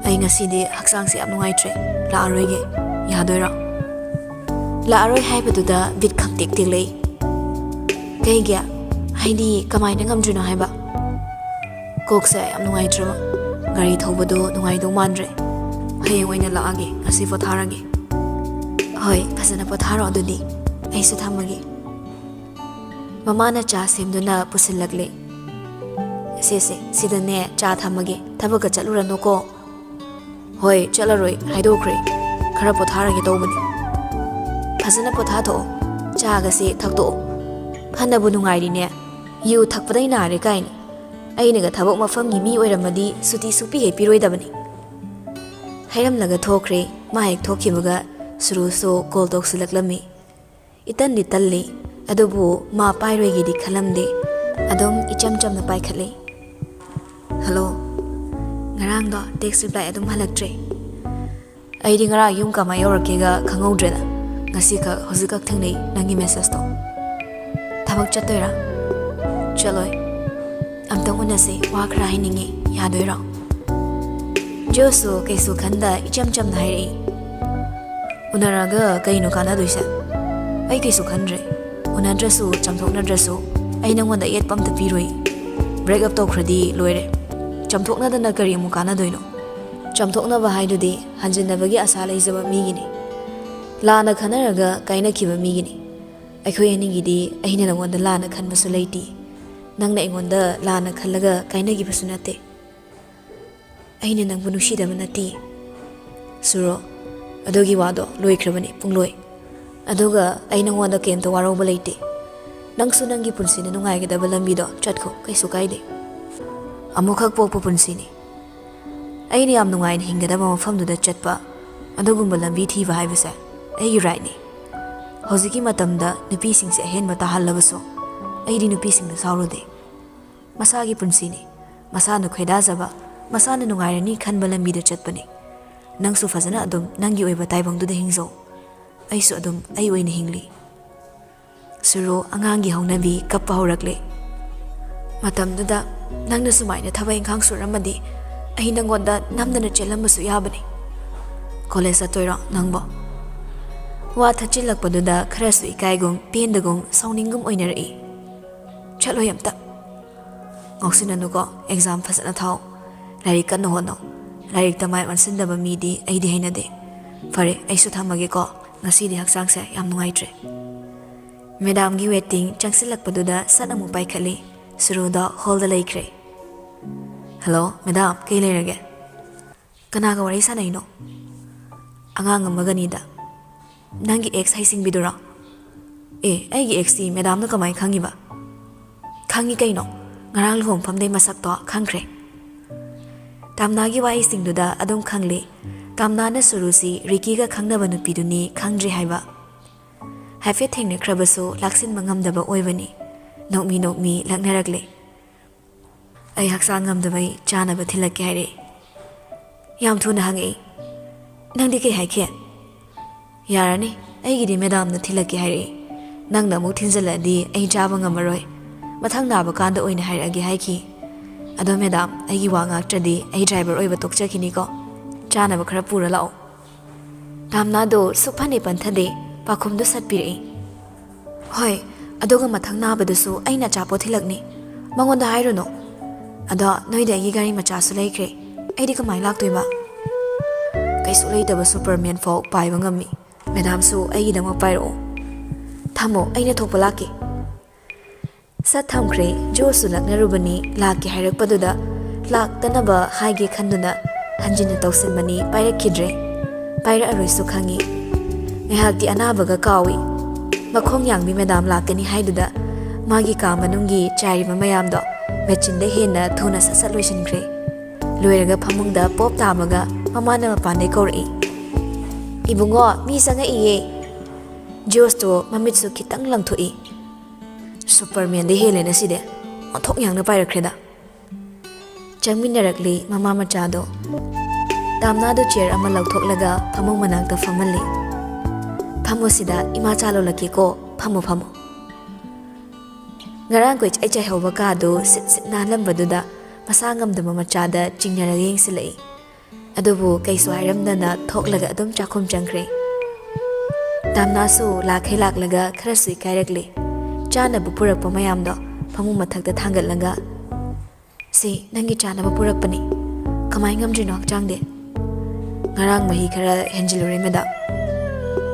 ꯑꯩ ꯉꯁꯤꯗꯤ ꯍꯛꯆꯥꯡꯁꯦ ꯌꯥꯝ ꯅꯨꯡꯉꯥꯏꯇ꯭ꯔꯦ, ꯂꯥꯛꯑꯔꯣꯏꯒꯦ, ꯌꯥꯗꯣꯏꯔꯣ? ꯂꯥꯛꯑꯔꯣꯏ ꯍꯥꯏꯕꯗꯨꯗ ꯕꯤꯠ ꯈꯪꯇꯦꯛ ꯇꯦꯛꯂꯛꯏ꯫ ꯀꯩꯒꯤ? ꯍꯥꯏꯗꯤ ꯀꯃꯥꯏꯅ ꯉꯝꯗ꯭ꯔꯤꯅꯣ ꯍꯥꯏꯕ? ꯀꯣꯛꯁꯦ ꯌꯥꯝ ꯅꯨꯡꯉꯥꯏꯇ꯭ꯔꯕ, ꯒꯥꯔꯤ ꯊꯧꯕꯗꯣ ꯅꯨꯡꯉꯥꯏꯗꯧ ꯃꯥꯟꯗ꯭ꯔꯦ꯫ ꯍꯌꯦꯡ ꯑꯣꯏꯅ ꯂꯥꯛꯑꯒꯦ, ꯉꯁꯤ ꯄꯣꯊꯥꯔꯒꯦ꯫ ꯍꯣꯏ, ꯐꯖꯅ ꯄꯣꯊꯥꯔꯣ ꯑꯗꯨꯗꯤ, ꯑꯩꯁꯨ ꯊꯝꯃꯒꯦ꯫ ꯃꯃꯥꯅ ꯆꯥ ꯁꯦꯝꯗꯨꯅ ꯄꯨꯁꯤꯜꯂꯛꯂꯦ꯫ ꯁꯦ ꯁꯦ, ꯁꯤꯗꯅꯦ ꯆꯥ ꯊꯝꯃꯒꯦ, ꯊꯕꯛꯀ ꯆꯠꯂꯨꯔꯅꯨꯀꯣ꯫ ꯍꯣꯏ, ꯆꯠꯂꯔꯣꯏ, ꯍꯥꯏꯗꯣꯛꯈ꯭ꯔꯦ꯫ ꯈꯔ ꯄꯣꯊꯥꯔꯒꯦ ꯇꯧꯕꯅꯤ꯫ ꯐꯖꯅ ꯄꯣꯊꯥꯊꯣꯛꯑꯣ, ꯆꯥꯒꯁꯦ ꯊꯛꯇꯣꯛꯑꯣ꯫ ꯐꯅꯕꯨ ꯅꯨꯡꯉꯥꯏꯔꯤꯅꯦ, ꯌꯨ ꯊꯛꯄꯗꯩ ꯅꯥꯔꯦ ꯀꯥꯏꯅ꯫ ꯑꯩꯅꯒ ꯊꯕꯛ ꯃꯐꯝꯒꯤ ꯃꯤ ꯑꯣꯏꯔꯝꯃꯗꯤ ꯁꯨꯇꯤ ꯁꯨꯛꯄꯤ ꯍꯦꯛ ꯄꯤꯔꯣꯏꯗꯕꯅꯤ꯫ ꯍꯥꯏꯔꯝꯂꯒ ꯊꯣꯛꯈ꯭ꯔꯦ꯫ ꯃꯥ ꯍꯦꯛ ꯊꯣꯛꯈꯤꯕꯒ ꯁꯨꯔꯨꯁꯨ call ꯇꯧꯁꯤꯜꯂꯛꯂꯝꯃꯤ꯫ ꯏꯇꯟꯗꯤ ꯇꯜꯂꯤ, ꯑꯗꯨꯕꯨ ꯃꯥ ꯄꯥꯏꯔꯣꯏꯒꯦꯗꯤ ꯈꯜꯂꯝꯗꯦ꯫ ꯑꯗꯨꯝ ꯏꯆꯝ ꯆꯝꯅ ꯄꯥꯏꯈꯠꯂꯦ꯫ Hello꯫ ꯉꯔꯥꯡꯗꯣ text reply ꯑꯗꯨꯝ ꯍꯜꯂꯛꯇ꯭ꯔꯦ꯫ ꯑꯩꯗꯤ ꯉꯔꯥꯡ ꯌꯨꯝ ꯀꯃꯥꯏ ꯌꯧꯔꯛꯀꯦꯒ ꯈꯪꯍꯧꯗ꯭ꯔꯦꯗ꯫ ꯉꯁꯤꯈꯛ, ꯍꯧꯖꯤꯛꯈꯛ ꯊꯦꯡꯅꯩ ꯅꯪꯒꯤ message-ꯇꯣ꯫ ꯊꯕꯛ ꯆꯠꯇꯣꯏꯔꯥ? ꯆꯠꯂꯣꯏ꯫ ꯑꯝꯇꯪ ꯎꯅꯁꯦ, ꯋꯥ ꯈꯔ ꯍꯥꯏꯅꯤꯡꯉꯤ, ꯌꯥꯗꯣꯏꯔꯣ? ꯖꯣꯁꯁꯨ ꯀꯩꯁꯨ ꯈꯟꯗ ꯏꯆꯝ ꯆꯝꯅ ꯍꯥꯏꯔꯛꯏ꯫ ꯎꯅꯔꯒ ꯀꯩꯅꯣ ꯀꯥꯟꯅꯗꯣꯏꯁꯦ? ꯑꯩ ꯀꯩꯁꯨ ꯈꯟꯗ꯭ꯔꯦ꯫ ꯎꯅꯗ꯭ꯔꯁꯨ, ꯆꯥꯝꯊꯣꯛꯅꯗ꯭ꯔꯁꯨ, ꯑꯩ ꯅꯪꯉꯣꯟꯗ ꯑꯌꯦꯠꯄ ꯑꯝꯇ ꯄꯤꯔꯣꯏ꯫ Break up ꯇꯧꯈ꯭ꯔꯗꯤ ꯂꯣꯏꯔꯦ꯫ ꯆꯥꯝꯊꯣꯛꯅꯗꯅ ꯀꯔꯤ ꯑꯃꯨꯛ ꯀꯥꯟꯅꯗꯣꯏꯅꯣ? ꯆꯥꯝꯊꯣꯛꯅꯕ ꯍꯥꯏꯗꯨꯗꯤ ꯍꯟꯖꯤꯟꯅꯕꯒꯤ ꯑꯁꯥ ꯂꯩꯖꯕ ꯃꯤꯒꯤꯅꯤ꯫ ꯂꯥꯟꯅ ꯈꯟꯅꯔꯒ ꯀꯥꯏꯅꯈꯤꯕ ꯃꯤꯒꯤꯅꯤ꯫ ꯑꯩꯈꯣꯏ ꯑꯅꯤꯒꯤꯗꯤ ꯑꯩꯅ ꯅꯪꯉꯣꯟꯗ ꯂꯥꯟꯅ ꯈꯟꯕꯁꯨ ꯂꯩꯇꯦ, ꯅꯪꯅ ꯑꯩꯉꯣꯟꯗ ꯂꯥꯟꯅ ꯈꯜꯂꯒ ꯀꯥꯏꯅꯈꯤꯕꯁꯨ ꯅꯠꯇꯦ꯫ ꯑꯩꯅ ꯅꯪꯕꯨ ꯅꯨꯡꯁꯤꯗꯕ ꯅꯠꯇꯦ꯫ ꯁꯨꯔꯣ, ꯑꯗꯨꯒꯤ ꯋꯥꯗꯣ ꯂꯣꯏꯈ꯭ꯔꯕꯅꯤ, ꯄꯨꯡꯂꯣꯏ꯫ ꯑꯗꯨꯒ ꯑꯩ ꯅꯉꯣꯟꯗ ꯀꯩꯝꯇ ꯋꯥꯔꯧꯕ ꯂꯩꯇꯦ꯫ ꯅꯪꯁꯨ ꯅꯪꯒꯤ ꯄꯨꯟꯁꯤꯅ ꯅꯨꯡꯉꯥꯏꯒꯗꯕ ꯂꯝꯕꯤꯗꯣ ꯆꯠꯈꯣ, ꯀꯩꯁꯨ ꯀꯥꯏꯗꯦ꯫ ꯑꯃꯨꯛꯈꯛ ꯄꯣꯛꯄ ꯄꯨꯟꯁꯤꯅꯤ꯫ ꯑꯩꯅ ꯌꯥꯝ ꯅꯨꯡꯉꯥꯏꯅ ꯍꯤꯡꯒꯗꯕ ꯃꯐꯝꯗꯨꯗ ꯆꯠꯄ, ꯑꯗꯨꯒꯨꯝꯕ ꯂꯝꯕꯤ ꯊꯤꯕ ꯍꯥꯏꯕꯁꯦ ꯑꯩꯒꯤ rightꯅꯤ꯫ ꯍꯧꯖꯤꯛꯀꯤ ꯃꯇꯝꯗ ꯅꯨꯄꯤꯁꯤꯡꯁꯦ ꯑꯍꯦꯟꯕ ꯇꯥꯍꯜꯂꯕꯁꯨ ꯑꯩꯗꯤ ꯅꯨꯄꯤꯁꯤꯡꯗ ꯁꯥꯎꯔꯨꯗꯦ꯫ ꯃꯁꯥꯒꯤ ꯄꯨꯟꯁꯤꯅꯤ꯫ ꯃꯁꯥꯅ ꯈꯣꯏꯗꯥꯖꯕ, ꯃꯁꯥꯅ ꯅꯨꯡꯉꯥꯏꯔꯅꯤ ꯈꯟꯕ ꯂꯝꯕꯤꯗ ꯆꯠꯄꯅꯤ꯫ ꯅꯪꯁꯨ ꯐꯖꯅ ꯑꯗꯨꯝ ꯅꯪꯒꯤ ꯑꯣꯏꯕ ꯇꯥꯏꯕꯪꯗꯨꯗ ꯍꯤꯡꯖꯧ꯫ ꯑꯩꯁꯨ ꯑꯗꯨꯝ ꯑꯩ ꯑꯣꯏꯅ ꯍꯤꯡꯂꯤ꯫ ꯁꯨꯔꯨ ꯑꯉꯥꯡꯒꯤ ꯍꯧꯅꯕꯤ ꯀꯞꯄ ꯍꯧꯔꯛꯂꯦ꯫ ꯃꯇꯝꯗꯨꯗ ꯅꯪꯅ ꯁꯨꯃꯥꯏꯅ ꯊꯕꯛ ꯏꯪꯈꯥꯡ ꯁꯨꯔꯝꯃꯗꯤ ꯑꯩ ꯅꯪꯉꯣꯟꯗ ꯅꯝꯗꯅ ꯆꯦꯜꯂꯝꯕꯁꯨ ꯌꯥꯕꯅꯤ꯫ ꯀꯣꯂꯦꯖ ꯆꯠꯇꯣꯏꯔꯣ ꯅꯪꯕꯣ? ꯋꯥ ꯊꯠꯆꯤꯜꯂꯛꯄꯗꯨꯗ ꯈꯔꯁꯨ ꯏꯀꯥꯏꯒꯨꯝ, ꯄꯦꯟꯗꯒꯨꯝ, ꯁꯥꯎꯅꯤꯡꯒꯨꯝ ꯑꯣꯏꯅꯔꯛꯏ꯫ ꯆꯠꯂꯣꯏ ꯑꯝꯇ꯫ ꯉꯥꯎꯁꯤꯟꯅꯅꯨꯀꯣ, exam ꯐꯖꯅ ꯊꯥꯎ꯫ ꯂꯥꯏꯔꯤꯛ ꯀꯟꯅ ꯍꯣꯠꯅꯧ꯫ ꯂꯥꯏꯔꯤꯛꯇ ꯃꯥꯏ ꯑꯣꯟꯁꯤꯟꯗꯕ ꯃꯤꯗꯤ ꯑꯩꯗꯤ ꯍꯩꯅꯗꯦ꯫ ꯐꯔꯦ, ꯑꯩꯁꯨ ꯊꯝꯃꯒꯦꯀꯣ꯫ ꯉꯁꯤꯗꯤ ꯍꯛꯆꯥꯡꯁꯦ ꯌꯥꯝ ꯅꯨꯡꯉꯥꯏꯇ꯭ꯔꯦ꯫ ꯃꯦꯗꯥꯝꯒꯤ waiting ꯆꯪꯁꯤꯜꯂꯛꯄꯗꯨꯗ ꯁꯠ ꯑꯃꯨꯛ ꯄꯥꯏꯈꯠꯂꯤ꯫ ꯁꯨꯔꯨꯗꯣ ꯍꯣꯜꯗ ꯂꯩꯈ꯭ꯔꯦ꯫ "ꯍꯜꯂꯣ, ꯃꯦꯗꯥꯝ, ꯀꯩ ꯂꯩꯔꯒꯦ?" "ꯀꯅꯥꯒ ꯋꯥꯔꯤ ꯁꯥꯟꯅꯩꯅꯣ?" "ꯑꯉꯥꯡ ꯑꯃꯒꯅꯤꯗ꯫" "ꯅꯪꯒꯤ ex ꯍꯩꯁꯤꯡꯕꯤꯗꯨꯔꯣ?" "ꯑꯦ, ꯑꯩꯒꯤ exꯇꯤ ꯃꯦꯗꯥꯝꯅ ꯀꯃꯥꯏꯅ ꯈꯪꯉꯤꯕ?" "ꯈꯪꯉꯤ ꯀꯩꯅꯣ, ꯉꯔꯥꯡ ꯂꯨꯍꯣꯡꯐꯝꯗꯩ ꯃꯁꯛꯇꯣ ꯈꯪꯈ꯭ꯔꯦ꯫" ꯇꯥꯝꯅꯥꯒꯤ ꯋꯥꯍꯩꯁꯤꯡꯗꯨꯗ ꯑꯗꯨꯝ ꯈꯪꯂꯤ꯫ ꯇꯥꯝꯅꯥꯅ ꯁꯨꯔꯨꯁꯤ ꯔꯤꯀꯤꯒ ꯈꯪꯅꯕ ꯅꯨꯄꯤꯗꯨꯅꯤ ꯈꯪꯗ꯭ꯔꯤ ꯍꯥꯏꯕ꯫ ꯍꯥꯏꯐꯦꯠ ꯊꯦꯡꯅꯈ꯭ꯔꯕꯁꯨ ꯂꯥꯛꯁꯤꯟꯕ ꯉꯝꯗꯕ ꯑꯣꯏꯕꯅꯤ꯫ ꯅꯣꯛꯃꯤ ꯅꯣꯛꯃꯤ ꯂꯛꯅꯔꯛꯂꯦ꯫ "ꯑꯩ ꯍꯛꯆꯥꯡ ꯉꯝꯗꯕꯩ ꯆꯥꯅꯕ ꯊꯤꯜꯂꯛꯀꯦ ꯍꯥꯏꯔꯛꯏ꯫" ꯌꯥꯝ ꯊꯨꯅ ꯍꯪꯉꯛꯏ꯫ "ꯅꯪꯗꯤ ꯀꯩ ꯍꯥꯏꯈꯤ?" "ꯌꯥꯔꯅꯤ, ꯑꯩꯒꯤꯗꯤ ꯃꯦꯗꯥꯝꯅ ꯊꯤꯜꯂꯛꯀꯦ ꯍꯥꯏꯔꯛꯏ꯫ ꯅꯪꯅ ꯑꯃꯨꯛ ꯊꯤꯟꯖꯜꯂꯛꯑꯗꯤ ꯑꯩ ꯆꯥꯕ ꯉꯝꯃꯔꯣꯏ꯫ ꯃꯊꯪ ꯅꯥꯕ ꯀꯥꯟꯗ ꯑꯣꯏꯅ ꯍꯥꯏꯔꯛꯑꯒꯦ ꯍꯥꯏꯈꯤ꯫ ꯑꯗꯣ ꯃꯦꯗꯥꯝ, ꯑꯩꯒꯤ ꯋꯥ ꯉꯥꯛꯇ꯭ꯔꯗꯤ ꯑꯩ ꯗ꯭ꯔꯥꯏꯚꯔ ꯑꯣꯏꯕ ꯇꯣꯛꯆꯈꯤꯅꯤꯀꯣ꯫ ꯆꯥꯅꯕ ꯈꯔ ꯄꯨꯔ ꯂꯥꯛꯑꯣ꯫" ꯇꯥꯝꯅꯥꯗꯣ ꯁꯨꯛꯐꯅꯦ ꯄꯟꯊꯗꯦ, ꯄꯥꯈꯨꯝꯗꯨ ꯁꯠꯄꯤꯔꯛꯏ꯫ "ꯍꯣꯏ, ꯑꯗꯨꯒ ꯃꯊꯪ ꯅꯥꯕꯗꯁꯨ ꯑꯩꯅ ꯑꯆꯥꯄꯣꯠ ꯊꯤꯜꯂꯛꯅꯤ꯫ ꯃꯉꯣꯟꯗ ꯍꯥꯏꯔꯨꯅꯨ꯫ ꯑꯗꯣ ꯅꯣꯏꯗꯤ ꯑꯩꯒꯤ ꯒꯥꯔꯤ ꯃꯆꯥꯁꯨ ꯂꯩꯈ꯭ꯔꯦ꯫ ꯑꯩꯗꯤ ꯀꯃꯥꯏꯅ ꯂꯥꯛꯇꯣꯏꯕ? ꯀꯩꯁꯨ ꯂꯩꯇꯕ ꯁꯨꯄꯔꯃꯦꯟ ꯐꯥꯎ ꯄꯥꯏꯕ ꯉꯝꯃꯤ꯫ ꯃꯦꯗꯥꯝꯁꯨ ꯑꯩꯒꯤꯗꯃꯛ ꯄꯥꯏꯔꯛꯑꯣ꯫" "ꯊꯝꯃꯣ, ꯑꯩꯅ ꯊꯣꯛꯄ ꯂꯥꯛꯀꯦ꯫" ꯁꯠ ꯊꯝꯈ꯭ꯔꯦ꯫ ꯖꯣꯁꯁꯨ ꯂꯛꯅꯔꯨꯕꯅꯤ, ꯂꯥꯛꯀꯦ ꯍꯥꯏꯔꯛꯄꯗꯨꯗ ꯂꯥꯛꯇꯅꯕ ꯍꯥꯏꯒꯦ ꯈꯟꯗꯨꯅ ꯍꯟꯖꯤꯟꯅ ꯇꯧꯁꯤꯟꯕꯅꯤ, ꯄꯥꯏꯔꯛꯈꯤꯗ꯭ꯔꯦ꯫ ꯄꯥꯏꯔꯛꯑꯔꯣꯏꯁꯨ ꯈꯪꯉꯤ꯫ ꯉꯥꯏꯍꯥꯛꯇꯤ ꯑꯅꯥꯕꯒ ꯀꯥꯎꯏ꯫ ꯃꯈꯣꯡ ꯌꯥꯡꯕꯤ ꯃꯦꯗꯥꯝ ꯂꯥꯛꯀꯅꯤ ꯍꯥꯏꯗꯨꯗ ꯃꯥꯒꯤ ꯀꯥ ꯃꯅꯨꯡꯒꯤ ꯆꯥꯏꯔꯤꯕ ꯃꯌꯥꯝꯗꯣ ꯃꯦꯆꯤꯟꯗ ꯍꯦꯟꯅ ꯊꯨꯅ ꯁꯠ ꯁꯠ ꯂꯣꯏꯁꯤꯟꯈ꯭ꯔꯦ꯫ ꯂꯣꯏꯔꯒ ꯐꯃꯨꯡꯗ ꯄꯣꯞ ꯇꯥꯕꯒ ꯃꯃꯥꯅ ꯃꯄꯥꯟꯗꯩ ꯀꯧꯔꯛꯏ, "ꯏꯕꯨꯡꯉꯣ, ꯃꯤ ꯆꯪꯉꯛꯏꯌꯦ!" ꯖꯣꯁꯇꯣ ꯃꯃꯤꯠꯁꯨ ꯈꯤꯇꯪ ꯂꯪꯊꯣꯛꯏ꯫ ꯁꯨꯄꯔꯃꯦꯟꯗ ꯍꯦꯜꯂꯦꯅ ꯁꯤꯗꯤ꯫ ꯑꯣꯟꯊꯣꯛ ꯌꯥꯡꯅ ꯄꯥꯏꯔꯛꯈ꯭ꯔꯦꯗ꯫ ꯆꯪꯃꯤꯟꯅꯔꯛꯂꯤ ꯃꯃꯥ ꯃꯆꯥꯗꯣ꯫ ꯇꯥꯝꯅꯥꯗꯨ ꯆꯤꯌꯔ ꯑꯃ ꯂꯧꯊꯣꯛꯂꯒ ꯐꯃꯨꯡ ꯃꯅꯥꯛꯇ ꯐꯝꯍꯜꯂꯤ꯫ "ꯐꯝꯃꯣ ꯁꯤꯗ, ꯏꯃꯥ ꯆꯥ ꯂꯣꯜꯂꯛꯀꯦꯀꯣ꯫ ꯐꯝꯃꯣ, ꯐꯝꯃꯣ꯫" ꯉꯔꯥꯡ ꯀꯣꯏꯆꯥꯏ ꯆꯥꯏꯍꯧꯕ ꯀꯥꯗꯨ ꯁꯤꯠ ꯁꯤꯠ ꯅꯥꯜꯂꯝꯕꯗꯨꯗ ꯃꯁꯥ ꯉꯝꯗꯕ ꯃꯆꯥꯗ ꯆꯤꯡꯅꯔꯒ ꯌꯦꯡꯁꯤꯜꯂꯛꯏ꯫ ꯑꯗꯨꯕꯨ ꯀꯩꯁꯨ ꯍꯥꯏꯔꯝꯗꯅ ꯊꯣꯛꯂꯒ ꯑꯗꯨꯝ ꯆꯥꯛꯈꯨꯝ ꯆꯪꯈ꯭ꯔꯦ꯫ ꯇꯥꯝꯅꯥꯁꯨ ꯂꯥꯛꯈꯩ ꯂꯥꯛꯂꯒ ꯈꯔꯁꯨ ꯏꯀꯥꯏꯔꯛꯂꯤ꯫ ꯆꯥꯅꯕ ꯄꯨꯔꯛꯄ ꯃꯌꯥꯝꯗꯣ ꯐꯃꯨꯡ ꯃꯊꯛꯇ ꯊꯥꯡꯒꯠꯂꯒ, "ꯁꯤ ꯅꯪꯒꯤ ꯆꯥꯅꯕ ꯄꯨꯔꯛꯄꯅꯤ꯫ ꯀꯃꯥꯏ ꯉꯝꯗ꯭ꯔꯤꯅꯣ ꯍꯛꯆꯥꯡꯗꯤ?" "ꯉꯔꯥꯡ ꯃꯍꯤ ꯈꯔ ꯍꯦꯟꯖꯤꯜꯂꯨꯔꯦ, ꯃꯦꯗꯥꯝ꯫"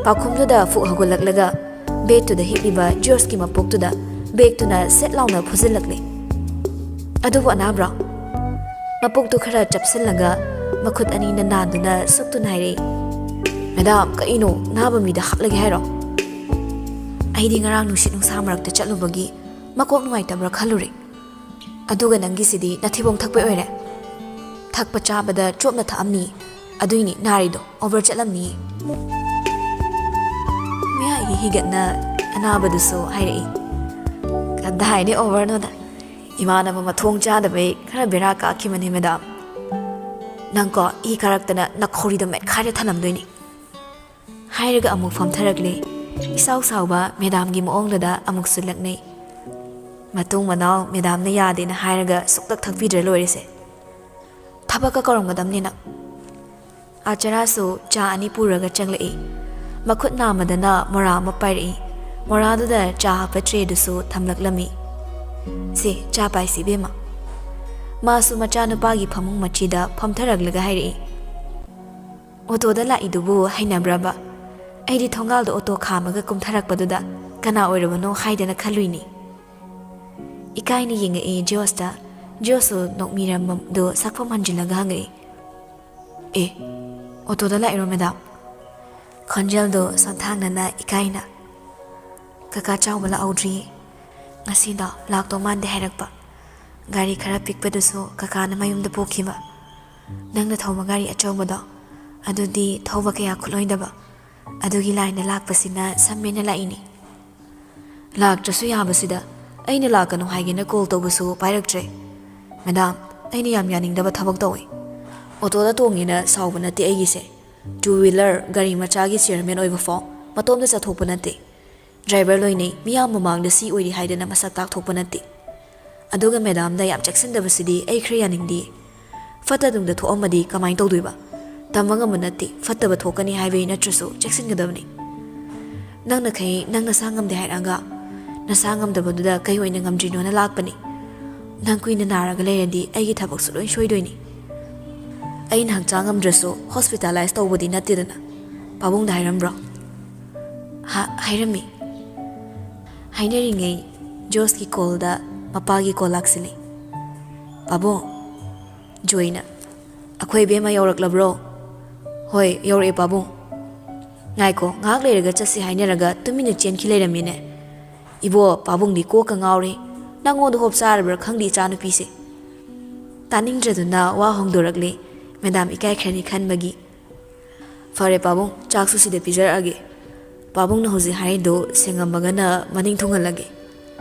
ꯄꯥꯎꯈꯨꯝꯗꯨꯗ ꯐꯨꯛ ꯍꯧꯒꯠꯂꯛꯂꯒ ꯕꯦꯗꯇꯨꯗ ꯍꯤꯞꯂꯤꯕ ꯖꯣꯔꯖꯀꯤ ꯃꯄꯣꯛꯇꯨꯗ ꯕꯦꯒꯇꯨꯅ ꯁꯦꯠ ꯂꯥꯎꯅ ꯐꯨꯖꯤꯜꯂꯛꯂꯦ꯫ "ꯑꯗꯨꯕꯨ ꯑꯅꯥꯕ꯭ꯔꯣ?" ꯃꯄꯣꯛꯇꯨ ꯈꯔ ꯆꯞꯁꯤꯜꯂꯒ ꯃꯈꯨꯠ ꯑꯅꯤꯅ ꯅꯥꯟꯗꯨꯅ ꯁꯨꯛꯇꯨꯅ ꯍꯥꯏꯔꯛꯏ, "ꯃꯦꯗꯥꯝ, ꯀꯩꯅꯣ? ꯅꯥꯕ ꯃꯤꯗ ꯍꯥꯠꯂꯒꯦ ꯍꯥꯏꯔꯣ?" "ꯑꯩꯗꯤ ꯉꯔꯥꯡ ꯅꯨꯡꯁꯤꯠ ꯅꯨꯡꯁꯥ ꯃꯔꯛꯇ ꯆꯠꯂꯨꯕꯒꯤ ꯃꯀꯣꯛ ꯅꯨꯡꯉꯥꯏꯇꯕ꯭ꯔꯥ ꯈꯜꯂꯨꯔꯦ꯫ ꯑꯗꯨꯒ ꯅꯪꯒꯤꯁꯤꯗꯤ ꯅꯊꯤꯕꯣꯡ ꯊꯛꯄꯩ ꯑꯣꯏꯔꯦ꯫ ꯊꯛꯄ ꯆꯥꯕꯗ ꯆꯣꯞꯅ ꯊꯛꯑꯝꯅꯤ, ꯑꯗꯨꯏꯅꯤ ꯅꯥꯔꯤꯗꯣ, ꯑꯣꯚꯔ ꯆꯠꯂꯝꯅꯤ꯫" ꯃꯌꯥꯏꯒꯤ ꯍꯤꯒꯠꯅ ꯑꯅꯥꯕꯗꯨꯁꯨ ꯍꯥꯏꯔꯛꯏ, "ꯀꯗꯥꯏꯗꯩ ꯑꯣꯚꯔꯅꯣꯗ? ꯏꯃꯥꯟꯅꯕ ꯃꯊꯣꯡ ꯆꯥꯗꯕꯩ ꯈꯔ ꯕꯦꯔꯥ ꯀꯥꯈꯤꯕꯅꯤ, ꯃꯦꯗꯥꯝ꯫ ꯅꯪꯀꯣ, ꯏ ꯀꯥꯔꯛꯇꯅ ꯅꯈꯧꯔꯤꯗꯣ ꯃꯦꯠꯈꯥꯏꯔ ꯊꯅꯝꯗꯣꯏꯅꯤ꯫" ꯍꯥꯏꯔꯒ ꯑꯃꯨꯛ ꯐꯝꯊꯔꯛꯂꯦ꯫ ꯏꯁꯥꯎ ꯁꯥꯎꯕ ꯃꯦꯗꯥꯝꯒꯤ ꯃꯑꯣꯡꯗꯨꯗ ꯑꯃꯨꯛꯁꯨ ꯂꯛꯅꯩ꯫ ꯃꯇꯨꯡ ꯃꯅꯥꯎ ꯃꯦꯗꯥꯝꯅ ꯌꯥꯗꯦꯅ ꯍꯥꯏꯔꯒ ꯁꯨꯛꯊꯛ ꯊꯛꯄꯤꯗ꯭ꯔ ꯂꯣꯏꯔꯦꯁꯦ꯫ ꯊꯕꯛꯀ ꯀꯧꯔꯝꯒꯗꯕꯅꯤ ꯅꯪ꯫ ꯑꯥꯆꯥꯔꯥꯁꯨ ꯆꯥ ꯑꯅꯤ ꯄꯨꯔꯒ ꯆꯪꯂꯛꯏ꯫ ꯃꯈꯨꯠ ꯅꯥꯝꯃꯗꯅ ꯃꯣꯔꯥ ꯑꯃ ꯄꯥꯏꯔꯛꯏ꯫ ꯃꯣꯔꯥꯗꯨꯗ ꯆꯥ ꯍꯥꯞꯄ ꯇ꯭ꯔꯦꯗꯨꯁꯨ ꯊꯝꯂꯛꯂꯝꯃꯤ꯫ "ꯁꯦ, ꯆꯥ ꯄꯥꯏꯁꯤ, ꯏꯕꯦꯝꯃ꯫" ꯃꯥꯁꯨ ꯃꯆꯥꯅꯨꯄꯥꯒꯤ ꯐꯃꯨꯡ ꯃꯆꯤꯗ ꯐꯝꯊꯔꯛꯂꯒ ꯍꯥꯏꯔꯛꯏ, "ꯑꯣꯇꯣꯗ ꯂꯥꯛꯏꯗꯨꯕꯨ ꯍꯩꯅꯕ꯭ꯔꯕ? ꯑꯩꯗꯤ ꯊꯣꯡꯒꯥꯜꯗ ꯑꯣꯇꯣ ꯈꯥꯝꯃꯒ ꯀꯨꯝꯊꯔꯛꯄꯗꯨꯗ ꯀꯅꯥ ꯑꯣꯏꯔꯕꯅꯣ ꯍꯥꯏꯗꯅ ꯈꯜꯂꯨꯏꯅꯤ꯫" ꯏꯀꯥꯏꯅ ꯌꯦꯡꯉꯛꯏ ꯖꯣꯁꯇ꯫ ꯖꯣꯁꯁꯨ ꯅꯣꯛꯃꯤꯔꯝꯗꯨ ꯁꯛꯐꯝ ꯍꯟꯖꯤꯜꯂꯒ ꯍꯪꯉꯛꯏ, "ꯑꯦ, ꯑꯣꯇꯣꯗ ꯂꯥꯛꯏꯔꯣ, ꯃꯦꯗꯥꯝ?" ꯈꯣꯟꯖꯦꯜꯗꯣ ꯁꯣꯟꯊꯥꯡꯅꯅ ꯏꯀꯥꯏꯅ, "ꯀꯀꯥ ꯆꯥꯎꯕ ꯂꯥꯛꯍꯧꯗ꯭ꯔꯤꯌꯦ꯫ ꯉꯁꯤꯗꯣ ꯂꯥꯛꯇꯧ ꯃꯥꯟꯗꯦ ꯍꯥꯏꯔꯛꯄ꯫ ꯒꯥꯔꯤ ꯈꯔ ꯄꯤꯛꯄꯗꯨꯁꯨ ꯀꯀꯥꯅ ꯃꯌꯨꯝꯗ ꯄꯨꯈꯤꯕ꯫ ꯅꯪꯅ ꯊꯧꯕ ꯒꯥꯔꯤ ꯑꯆꯧꯕꯗꯣ, ꯑꯗꯨꯗꯤ ꯊꯧꯕ ꯀꯌꯥ ꯈꯨꯠꯂꯣꯏꯗꯕ꯫ ꯑꯗꯨꯒꯤ ꯂꯥꯏꯟꯗ ꯂꯥꯛꯄꯁꯤꯅ ꯁꯝꯃꯦꯅ ꯂꯥꯛꯏꯅꯤ꯫ ꯂꯥꯛꯇ꯭ꯔꯁꯨ ꯌꯥꯕꯁꯤꯗ ꯑꯩꯅ ꯂꯥꯛꯀꯅꯨ ꯍꯥꯏꯒꯦꯅ ꯀꯣꯜ ꯇꯧꯕꯁꯨ ꯄꯥꯏꯔꯛꯇ꯭ꯔꯦ꯫ ꯃꯦꯗꯥꯝ, ꯑꯩꯅ ꯌꯥꯝ ꯌꯥꯅꯤꯡꯗꯕ ꯊꯕꯛ ꯇꯧꯏ꯫ ꯑꯣꯇꯣꯗ ꯇꯣꯡꯉꯦꯅ ꯁꯥꯎꯕ ꯅꯠꯇꯦ ꯑꯩꯒꯤꯁꯦ꯫ ꯇꯨ ꯋꯤꯂꯔ ꯒꯥꯔꯤ ꯃꯆꯥꯒꯤ ꯆꯤꯌꯔꯃꯦꯟ ꯑꯣꯏꯕ ꯐꯥꯎ ꯃꯇꯣꯝꯗ ꯆꯠꯊꯣꯛꯄ ꯅꯠꯇꯦ꯫ ꯗ꯭ꯔꯥꯏꯚꯔ ꯂꯣꯏꯅꯩ, ꯃꯤꯌꯥꯝ ꯃꯃꯥꯡꯗ ꯁꯤ ꯑꯣꯏꯔꯤ ꯍꯥꯏꯗꯅ ꯃꯁꯛ ꯇꯥꯛꯊꯣꯛꯄ ꯅꯠꯇꯦ꯫ ꯑꯗꯨꯒ ꯃꯦꯗꯥꯝꯗ ꯌꯥꯝ ꯆꯦꯛꯁꯤꯟꯗꯕꯁꯤꯗꯤ ꯑꯩ ꯈꯔ ꯌꯥꯅꯤꯡꯗꯦ꯫ ꯐꯠꯇ ꯅꯨꯡꯗ ꯊꯣꯛꯑꯝꯃꯗꯤ ꯀꯃꯥꯏꯅ ꯇꯧꯗꯣꯏꯕ? ꯇꯝꯕ ꯉꯝꯕ ꯅꯠꯇꯦ, ꯐꯠꯇꯕ ꯊꯣꯛꯀꯅꯤ ꯍꯥꯏꯕꯒꯤ ꯅꯠꯇ꯭ꯔꯁꯨ ꯆꯦꯛꯁꯤꯟꯒꯗꯕꯅꯤ꯫ ꯅꯪꯅꯈꯩ ꯅꯪ ꯅꯁꯥ ꯉꯝꯗꯦ ꯍꯥꯏꯔꯛꯑꯒ, ꯅꯁꯥ ꯉꯝꯗꯕꯗꯨꯗ ꯀꯩ ꯑꯣꯏꯅ ꯉꯝꯗ꯭ꯔꯤꯅꯣꯅ ꯂꯥꯛꯄꯅꯤ꯫ ꯅꯪ ꯀꯨꯏꯅ ꯅꯥꯔꯒ ꯂꯩꯔꯗꯤ ꯑꯩꯒꯤ ꯊꯕꯛꯁꯨ ꯂꯣꯏ ꯁꯣꯏꯗꯣꯏꯅꯤ꯫ ꯑꯩꯅ ꯍꯛꯆꯥꯡ ꯉꯝꯗ꯭ꯔꯁꯨ ꯍꯣꯁꯄꯤꯇꯥꯂꯥꯏꯁ ꯇꯧꯕꯗꯤ ꯅꯠꯇꯦꯗꯅ꯫ ꯄꯥꯕꯨꯡꯗ ꯍꯥꯏꯔꯝꯕ꯭ꯔꯣ?" "ꯍꯥ, ꯍꯥꯏꯔꯝꯃꯤ꯫" ꯍꯥꯏꯅꯔꯤꯉꯩ ꯖꯣꯁꯀꯤ ꯀꯣꯜꯗ ꯃꯄꯥꯒꯤ ꯀꯣꯜ ꯂꯥꯛꯁꯤꯜꯂꯤ꯫ "ꯄꯥꯕꯨꯡ꯫" ꯖꯣꯏꯅ, "ꯑꯩꯈꯣꯏ ꯏꯕꯦꯝꯃ ꯌꯧꯔꯛꯂꯕ꯭ꯔꯣ?" "ꯍꯣꯏ, ꯌꯧꯔꯛꯑꯦ ꯄꯥꯕꯨꯡ꯫" "ꯉꯥꯏꯈꯣ, ꯉꯥꯏꯍꯥꯛ ꯂꯩꯔꯒ ꯆꯠꯁꯤ ꯍꯥꯏꯅꯔꯒ ꯇꯨꯃꯤꯟꯅ ꯆꯦꯟꯈꯤ ꯂꯩꯔꯝꯃꯤꯅꯦ꯫ ꯏꯕꯣ, ꯄꯥꯕꯨꯡꯗꯤ ꯀꯣꯛꯀ ꯉꯥꯎꯔꯦ꯫ ꯅꯪꯉꯣꯟꯗ ꯍꯣꯞ ꯆꯥꯔꯕ꯭ꯔꯥ ꯈꯪꯗꯦ ꯏꯆꯥꯅꯨꯄꯤꯁꯦ꯫" ꯇꯥꯅꯤꯡꯗ꯭ꯔꯗꯨꯅ ꯋꯥ ꯍꯣꯡꯗꯣꯔꯛꯂꯦ꯫ ꯃꯦꯗꯥꯝ ꯏꯀꯥꯏꯈ꯭ꯔꯅꯤ ꯈꯟꯕꯒꯤ꯫ "ꯐꯔꯦ ꯄꯥꯕꯨꯡ, ꯆꯥꯛꯁꯨ ꯁꯤꯗ ꯄꯤꯖꯔꯛꯑꯒꯦ꯫ ꯄꯥꯕꯨꯡꯅ ꯍꯧꯖꯤꯛ ꯍꯥꯏꯔꯤꯗꯣ ꯁꯦꯡꯉꯝꯃꯒꯅ ꯃꯅꯤꯡ ꯊꯨꯡꯍꯜꯂꯒꯦ꯫"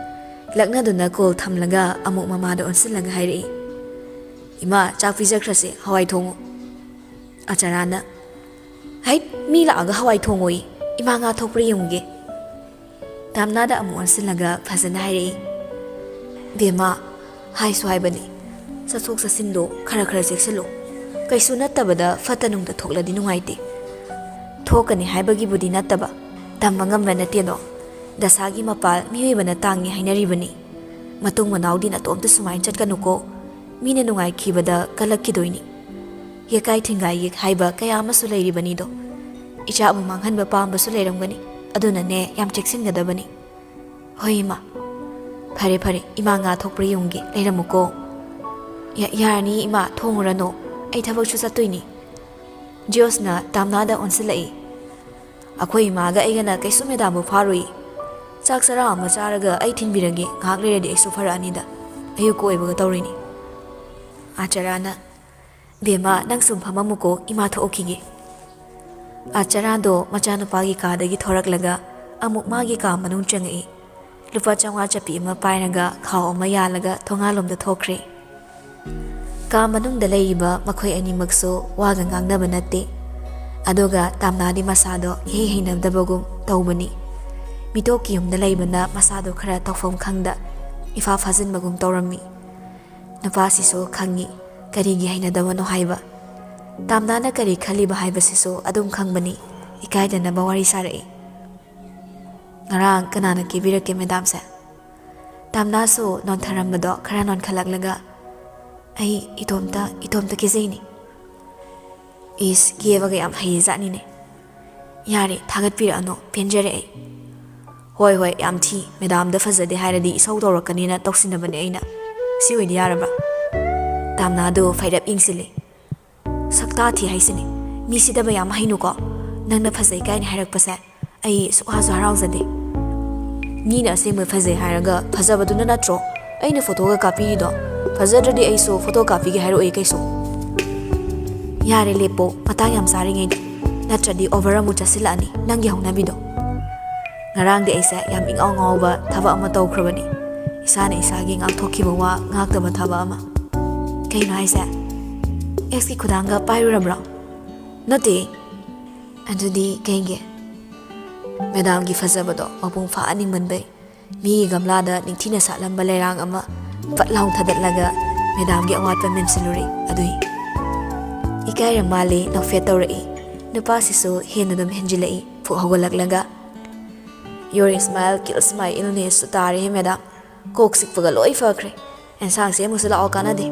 ꯂꯛꯅꯗꯨꯅ ꯀꯣꯜ ꯊꯝꯂꯒ ꯑꯃꯨꯛ ꯃꯃꯥꯗ ꯑꯣꯟꯁꯤꯜꯂꯒ ꯍꯥꯏꯔꯛꯏ, "ꯏꯃꯥ, ꯆꯥꯛ ꯄꯤꯖꯈ꯭ꯔꯁꯦ, ꯍꯋꯥꯏ ꯊꯣꯡꯉꯨ꯫" ꯑꯆꯥꯔꯥꯅ, "ꯍꯩꯠ, ꯃꯤ ꯂꯥꯛꯑꯒ ꯍꯋꯥꯏ ꯊꯣꯡꯉꯣꯌꯦ, ꯏꯃꯥ ꯉꯥ ꯊꯣꯛꯄ꯭ꯔꯥ ꯌꯦꯡꯉꯨꯒꯦ꯫" ꯇꯥꯝꯅꯥꯗ ꯑꯃꯨꯛ ꯑꯣꯟꯁꯤꯜꯂꯒ ꯐꯖꯅ ꯍꯥꯏꯔꯛꯏ, "ꯕꯦꯝꯃ, ꯍꯥꯏꯁꯨ ꯍꯥꯏꯕꯅꯤ, ꯆꯠꯊꯣꯛ ꯆꯠꯁꯤꯟꯗꯣ ꯈꯔ ꯈꯔ ꯆꯦꯛꯁꯤꯜꯂꯨ꯫ ꯀꯩꯁꯨ ꯅꯠꯇꯕꯗ ꯐꯠꯇ ꯅꯨꯡꯗ ꯊꯣꯛꯂꯗꯤ ꯅꯨꯡꯉꯥꯏꯇꯦ꯫ ꯊꯣꯛꯀꯅꯤ ꯍꯥꯏꯕꯒꯤꯕꯨꯗꯤ ꯅꯠꯇꯕ, ꯇꯝꯕ ꯉꯝꯕ ꯅꯠꯇꯦꯗꯣ꯫ ꯗꯁꯥꯒꯤ ꯃꯄꯥꯜ ꯃꯤꯑꯣꯏꯕꯅ ꯇꯥꯡꯉꯤ ꯍꯥꯏꯅꯔꯤꯕꯅꯤ꯫ ꯃꯇꯨꯡ ꯃꯅꯥꯎꯗꯤ ꯅꯇꯣꯝꯇ ꯁꯨꯃꯥꯏꯅ ꯆꯠꯀꯅꯨꯀꯣ꯫ ꯃꯤꯅ ꯅꯨꯡꯉꯥꯏꯈꯤꯕꯗ ꯀꯜꯂꯛꯈꯤꯗꯣꯏꯅꯤ꯫ ꯌꯦꯀꯥꯏ ꯊꯤꯡꯒꯥꯏ ꯌꯦꯛ ꯍꯥꯏꯕ ꯀꯌꯥ ꯑꯃꯁꯨ ꯂꯩꯔꯤꯕꯅꯤꯗꯣ꯫ ꯏꯆꯥꯕꯨ ꯃꯥꯡꯍꯟꯕ ꯄꯥꯝꯕꯁꯨ ꯂꯩꯔꯝꯒꯅꯤ꯫ ꯑꯗꯨꯅꯅꯦ, ꯌꯥꯝ ꯆꯦꯛꯁꯤꯟꯒꯗꯕꯅꯤ꯫" "ꯍꯣꯏ ꯏꯃꯥ꯫ ꯐꯔꯦ, ꯐꯔꯦ, ꯏꯃꯥ ꯉꯥ ꯊꯣꯛꯄ꯭ꯔꯥ ꯌꯦꯡꯉꯨꯒꯦ, ꯂꯩꯔꯝꯃꯨꯀꯣ꯫" "ꯌꯥ-, ꯌꯥꯔꯅꯤ ꯏꯃꯥ, ꯊꯣꯡꯉꯨꯔꯅꯨ, ꯑꯩ ꯊꯕꯛꯁꯨ ꯆꯠꯇꯣꯏꯅꯤ꯫" ꯖꯤꯌꯣꯁꯅ ꯇꯥꯝꯅꯥꯗ ꯑꯣꯟꯁꯤꯜꯂꯛꯏ꯫ ꯑꯩꯈꯣꯏ ꯏꯃꯥꯒ ꯑꯩꯒꯅ ꯀꯩꯁꯨ ꯃꯦꯗꯥꯝꯕꯨ ꯐꯥꯔꯨꯏ꯫ ꯆꯥꯛ ꯆꯔꯥ ꯑꯃ ꯆꯥꯔꯒ ꯑꯩ ꯊꯤꯟꯕꯤꯔꯒꯦ, ꯉꯥꯏꯍꯥꯛ ꯂꯩꯔꯗꯤ ꯑꯩꯁꯨ ꯐꯔꯛꯑꯅꯤꯗ꯫ ꯑꯌꯨꯛꯀ ꯑꯣꯏꯕꯒ ꯇꯧꯔꯤꯅꯤ꯫ ꯑꯥꯆꯔꯥꯅ, "ꯕꯦꯝꯃ, ꯅꯪ ꯁꯨꯝ ꯐꯝꯃꯝꯃꯨꯀꯣ, ꯏꯃꯥ ꯊꯣꯛꯎꯈꯤꯒꯦ꯫" ꯑꯥꯆꯔꯥꯗꯣ ꯃꯆꯥꯅꯨꯄꯥꯒꯤ ꯀꯥꯗꯒꯤ ꯊꯣꯔꯛꯂꯒ ꯑꯃꯨꯛ ꯃꯥꯒꯤ ꯀꯥ ꯃꯅꯨꯡ ꯆꯪꯉꯛꯏ꯫ ꯂꯨꯄꯥ ꯆꯥꯝꯃꯉꯥ ꯆꯠꯄꯤ ꯑꯃ ꯄꯥꯏꯔꯒ ꯈꯥꯎ ꯑꯃ ꯌꯥꯜꯂꯒ ꯊꯣꯡꯒꯥꯜꯂꯣꯝꯗ ꯊꯣꯛꯈ꯭ꯔꯦ꯫ ꯀꯥ ꯃꯅꯨꯡꯗ ꯂꯩꯔꯤꯕ ꯃꯈꯣꯏ ꯑꯅꯤꯃꯛꯁꯨ ꯋꯥꯒ ꯉꯥꯡꯅꯕ ꯅꯠꯇꯦ꯫ ꯑꯗꯨꯒ ꯇꯥꯝꯅꯥꯗꯤ ꯃꯁꯥꯗꯣ ꯏꯍꯩ ꯍꯩꯅꯗꯕꯒꯨꯝ ꯇꯧꯕꯅꯤ꯫ ꯃꯤꯇꯣꯞꯀꯤ ꯌꯨꯝꯗ ꯂꯩꯕꯅ ꯃꯁꯥꯗꯣ ꯈꯔ ꯇꯧꯐꯝ ꯈꯪꯗ ꯏꯐꯥ ꯐꯥꯖꯤꯟꯕꯒꯨꯝ ꯇꯧꯔꯝꯃꯤ꯫ ꯅꯨꯄꯥꯁꯤꯁꯨ ꯈꯪꯉꯤ ꯀꯔꯤꯒꯤ ꯍꯩꯅꯗꯕꯅꯣ ꯍꯥꯏꯕ꯫ ꯇꯥꯝꯅꯥꯅ ꯀꯔꯤ ꯈꯜꯂꯤꯕ ꯍꯥꯏꯕꯁꯤꯁꯨ ꯑꯗꯨꯝ ꯈꯪꯕꯅꯤ꯫ ꯏꯀꯥꯏꯗꯅꯕ ꯋꯥꯔꯤ ꯁꯥꯔꯛꯏ꯫ "ꯉꯔꯥꯡ ꯀꯅꯥꯅ ꯀꯦꯕꯤꯔꯛꯀꯦ ꯃꯦꯗꯥꯝꯁꯦ?" ꯇꯥꯝꯅꯥꯁꯨ ꯅꯣꯟꯊꯔꯝꯕꯗꯣ ꯈꯔ ꯅꯣꯟꯈꯠꯂꯛꯂꯒ, "ꯑꯩ ꯏꯇꯣꯝꯇ, ꯏꯇꯣꯝꯇ ꯀꯦꯖꯩꯅꯦ꯫" "ꯏꯁ, ꯀꯦꯕꯒ ꯌꯥꯝ ꯍꯩꯖꯥꯠꯅꯤꯅꯦ꯫" "ꯌꯥꯔꯦ, ꯊꯥꯒꯠꯄꯤꯔꯛꯑꯅꯨ, ꯄꯦꯟꯖꯔꯦ ꯑꯩ꯫" "ꯍꯣꯏ, ꯍꯣꯏ, ꯌꯥꯝ ꯊꯤ꯫ ꯃꯦꯗꯥꯝꯗ ꯐꯖꯗꯦ ꯍꯥꯏꯔꯗꯤ ꯏꯁꯧ ꯇꯧꯔꯛꯀꯅꯤꯅ ꯇꯧꯁꯤꯟꯅꯕꯅꯦ ꯑꯩꯅ꯫ ꯁꯤ ꯑꯣꯏꯗꯤ ꯌꯥꯔꯕ?" ꯇꯥꯝꯅꯥꯗꯣ ꯐꯩꯔꯞ ꯌꯦꯡꯁꯤꯜꯂꯤ꯫ "ꯁꯛꯇꯥ ꯊꯤ ꯍꯥꯏꯁꯤꯅꯤ꯫ ꯃꯤ ꯁꯤꯗꯕ ꯌꯥꯝ ꯍꯩꯅꯨꯀꯣ꯫ ꯅꯪꯅ ꯐꯖꯩ ꯀꯥꯏꯅ ꯍꯥꯏꯔꯛꯄꯁꯦ ꯑꯩ ꯁꯨꯛꯍꯥꯁꯨ ꯍꯔꯥꯎꯖꯗꯦ꯫ ꯃꯤꯅ ꯑꯁꯦꯡꯕ ꯐꯖꯩ ꯍꯥꯏꯔꯒ ꯐꯖꯕꯗꯨꯅ ꯅꯠꯇ꯭ꯔꯣ ꯑꯩꯅ ꯐꯣꯇꯣꯒ ꯀꯥꯞꯄꯤꯔꯤꯗꯣ? ꯐꯖꯗ꯭ꯔꯗꯤ ꯑꯩꯁꯨ ꯐꯣꯇꯣ ꯀꯥꯞꯄꯤꯒꯦ ꯍꯥꯏꯔꯛꯑꯣꯏ ꯀꯩꯁꯨ꯫" "ꯌꯥꯔꯦ, ꯂꯦꯞꯄꯣ, ꯃꯇꯥꯡ ꯌꯥꯝ ꯆꯥꯔꯤꯉꯩꯗ, ꯅꯠꯇ꯭ꯔꯗꯤ ꯑꯣꯚꯔ ꯑꯃꯨꯛ ꯆꯥꯁꯤꯜꯂꯛꯑꯅꯤ ꯅꯪꯒꯤ ꯍꯧꯅꯕꯤꯗꯣ꯫" "ꯉꯔꯥꯡꯗꯤ ꯑꯩꯁꯦ ꯌꯥꯝ ꯏꯉꯥꯎ ꯉꯥꯎꯕ ꯊꯕꯛ ꯑꯃ ꯇꯧꯈ꯭ꯔꯕꯅꯤ, ꯏꯁꯥꯅ ꯏꯁꯥꯒꯤ ꯉꯥꯛꯊꯣꯛꯈꯤꯕ ꯋꯥ ꯉꯥꯛꯇꯕ ꯊꯕꯛ ꯑꯃ꯫" "ꯀꯩꯅꯣ ꯍꯥꯏꯁꯦ? ꯑꯦꯛꯁꯀꯤ ꯈꯨꯗꯥꯡꯒ ꯄꯥꯏꯔꯨꯔꯕ꯭ꯔꯣ?" "ꯅꯠꯇꯦ꯫" "ꯑꯗꯨꯗꯤ ꯀꯩꯒꯤ?" "ꯃꯦꯗꯥꯝꯒꯤ ꯐꯖꯕꯗꯣ ꯃꯄꯨꯡ ꯐꯥꯍꯟꯅꯤꯡꯃꯟꯕꯩ ꯃꯤꯒꯤ ꯒꯝꯂꯥꯗ ꯅꯤꯡꯊꯤꯅ ꯁꯥꯠꯂꯝꯕ ꯂꯩꯔꯥꯡ ꯑꯃ ꯄꯠ ꯂꯥꯎ ꯊꯥꯗꯠꯂꯒ ꯃꯦꯗꯥꯝꯒꯤ ꯑꯋꯥꯠꯄ ꯃꯦꯟꯁꯤꯜꯂꯨꯔꯦ ꯑꯗꯨꯏ꯫" ꯏꯀꯥꯏꯔ ꯃꯥꯜꯂꯦ ꯅꯣꯛꯐꯦꯠ ꯇꯧꯔꯛꯏ꯫ ꯅꯨꯄꯥꯁꯤꯁꯨ ꯍꯦꯟꯅ ꯑꯗꯨꯝ ꯍꯦꯟꯖꯤꯜꯂꯛꯏ, ꯐꯨꯛ ꯍꯧꯒꯠꯂꯛꯂꯒ꯫ "Your smile kills my illness" ꯇꯥꯔꯦꯍꯦ ꯃꯦꯗꯥꯝ꯫ ꯀꯣꯛ ꯆꯤꯛꯄꯒ ꯂꯣꯏ ꯐꯈ꯭ꯔꯦ꯫ ꯑꯦꯟꯁꯥꯡ ꯁꯦꯝꯃꯨꯁꯤ ꯂꯥꯛꯑꯣ, ꯀꯥꯟꯅꯗꯦ꯫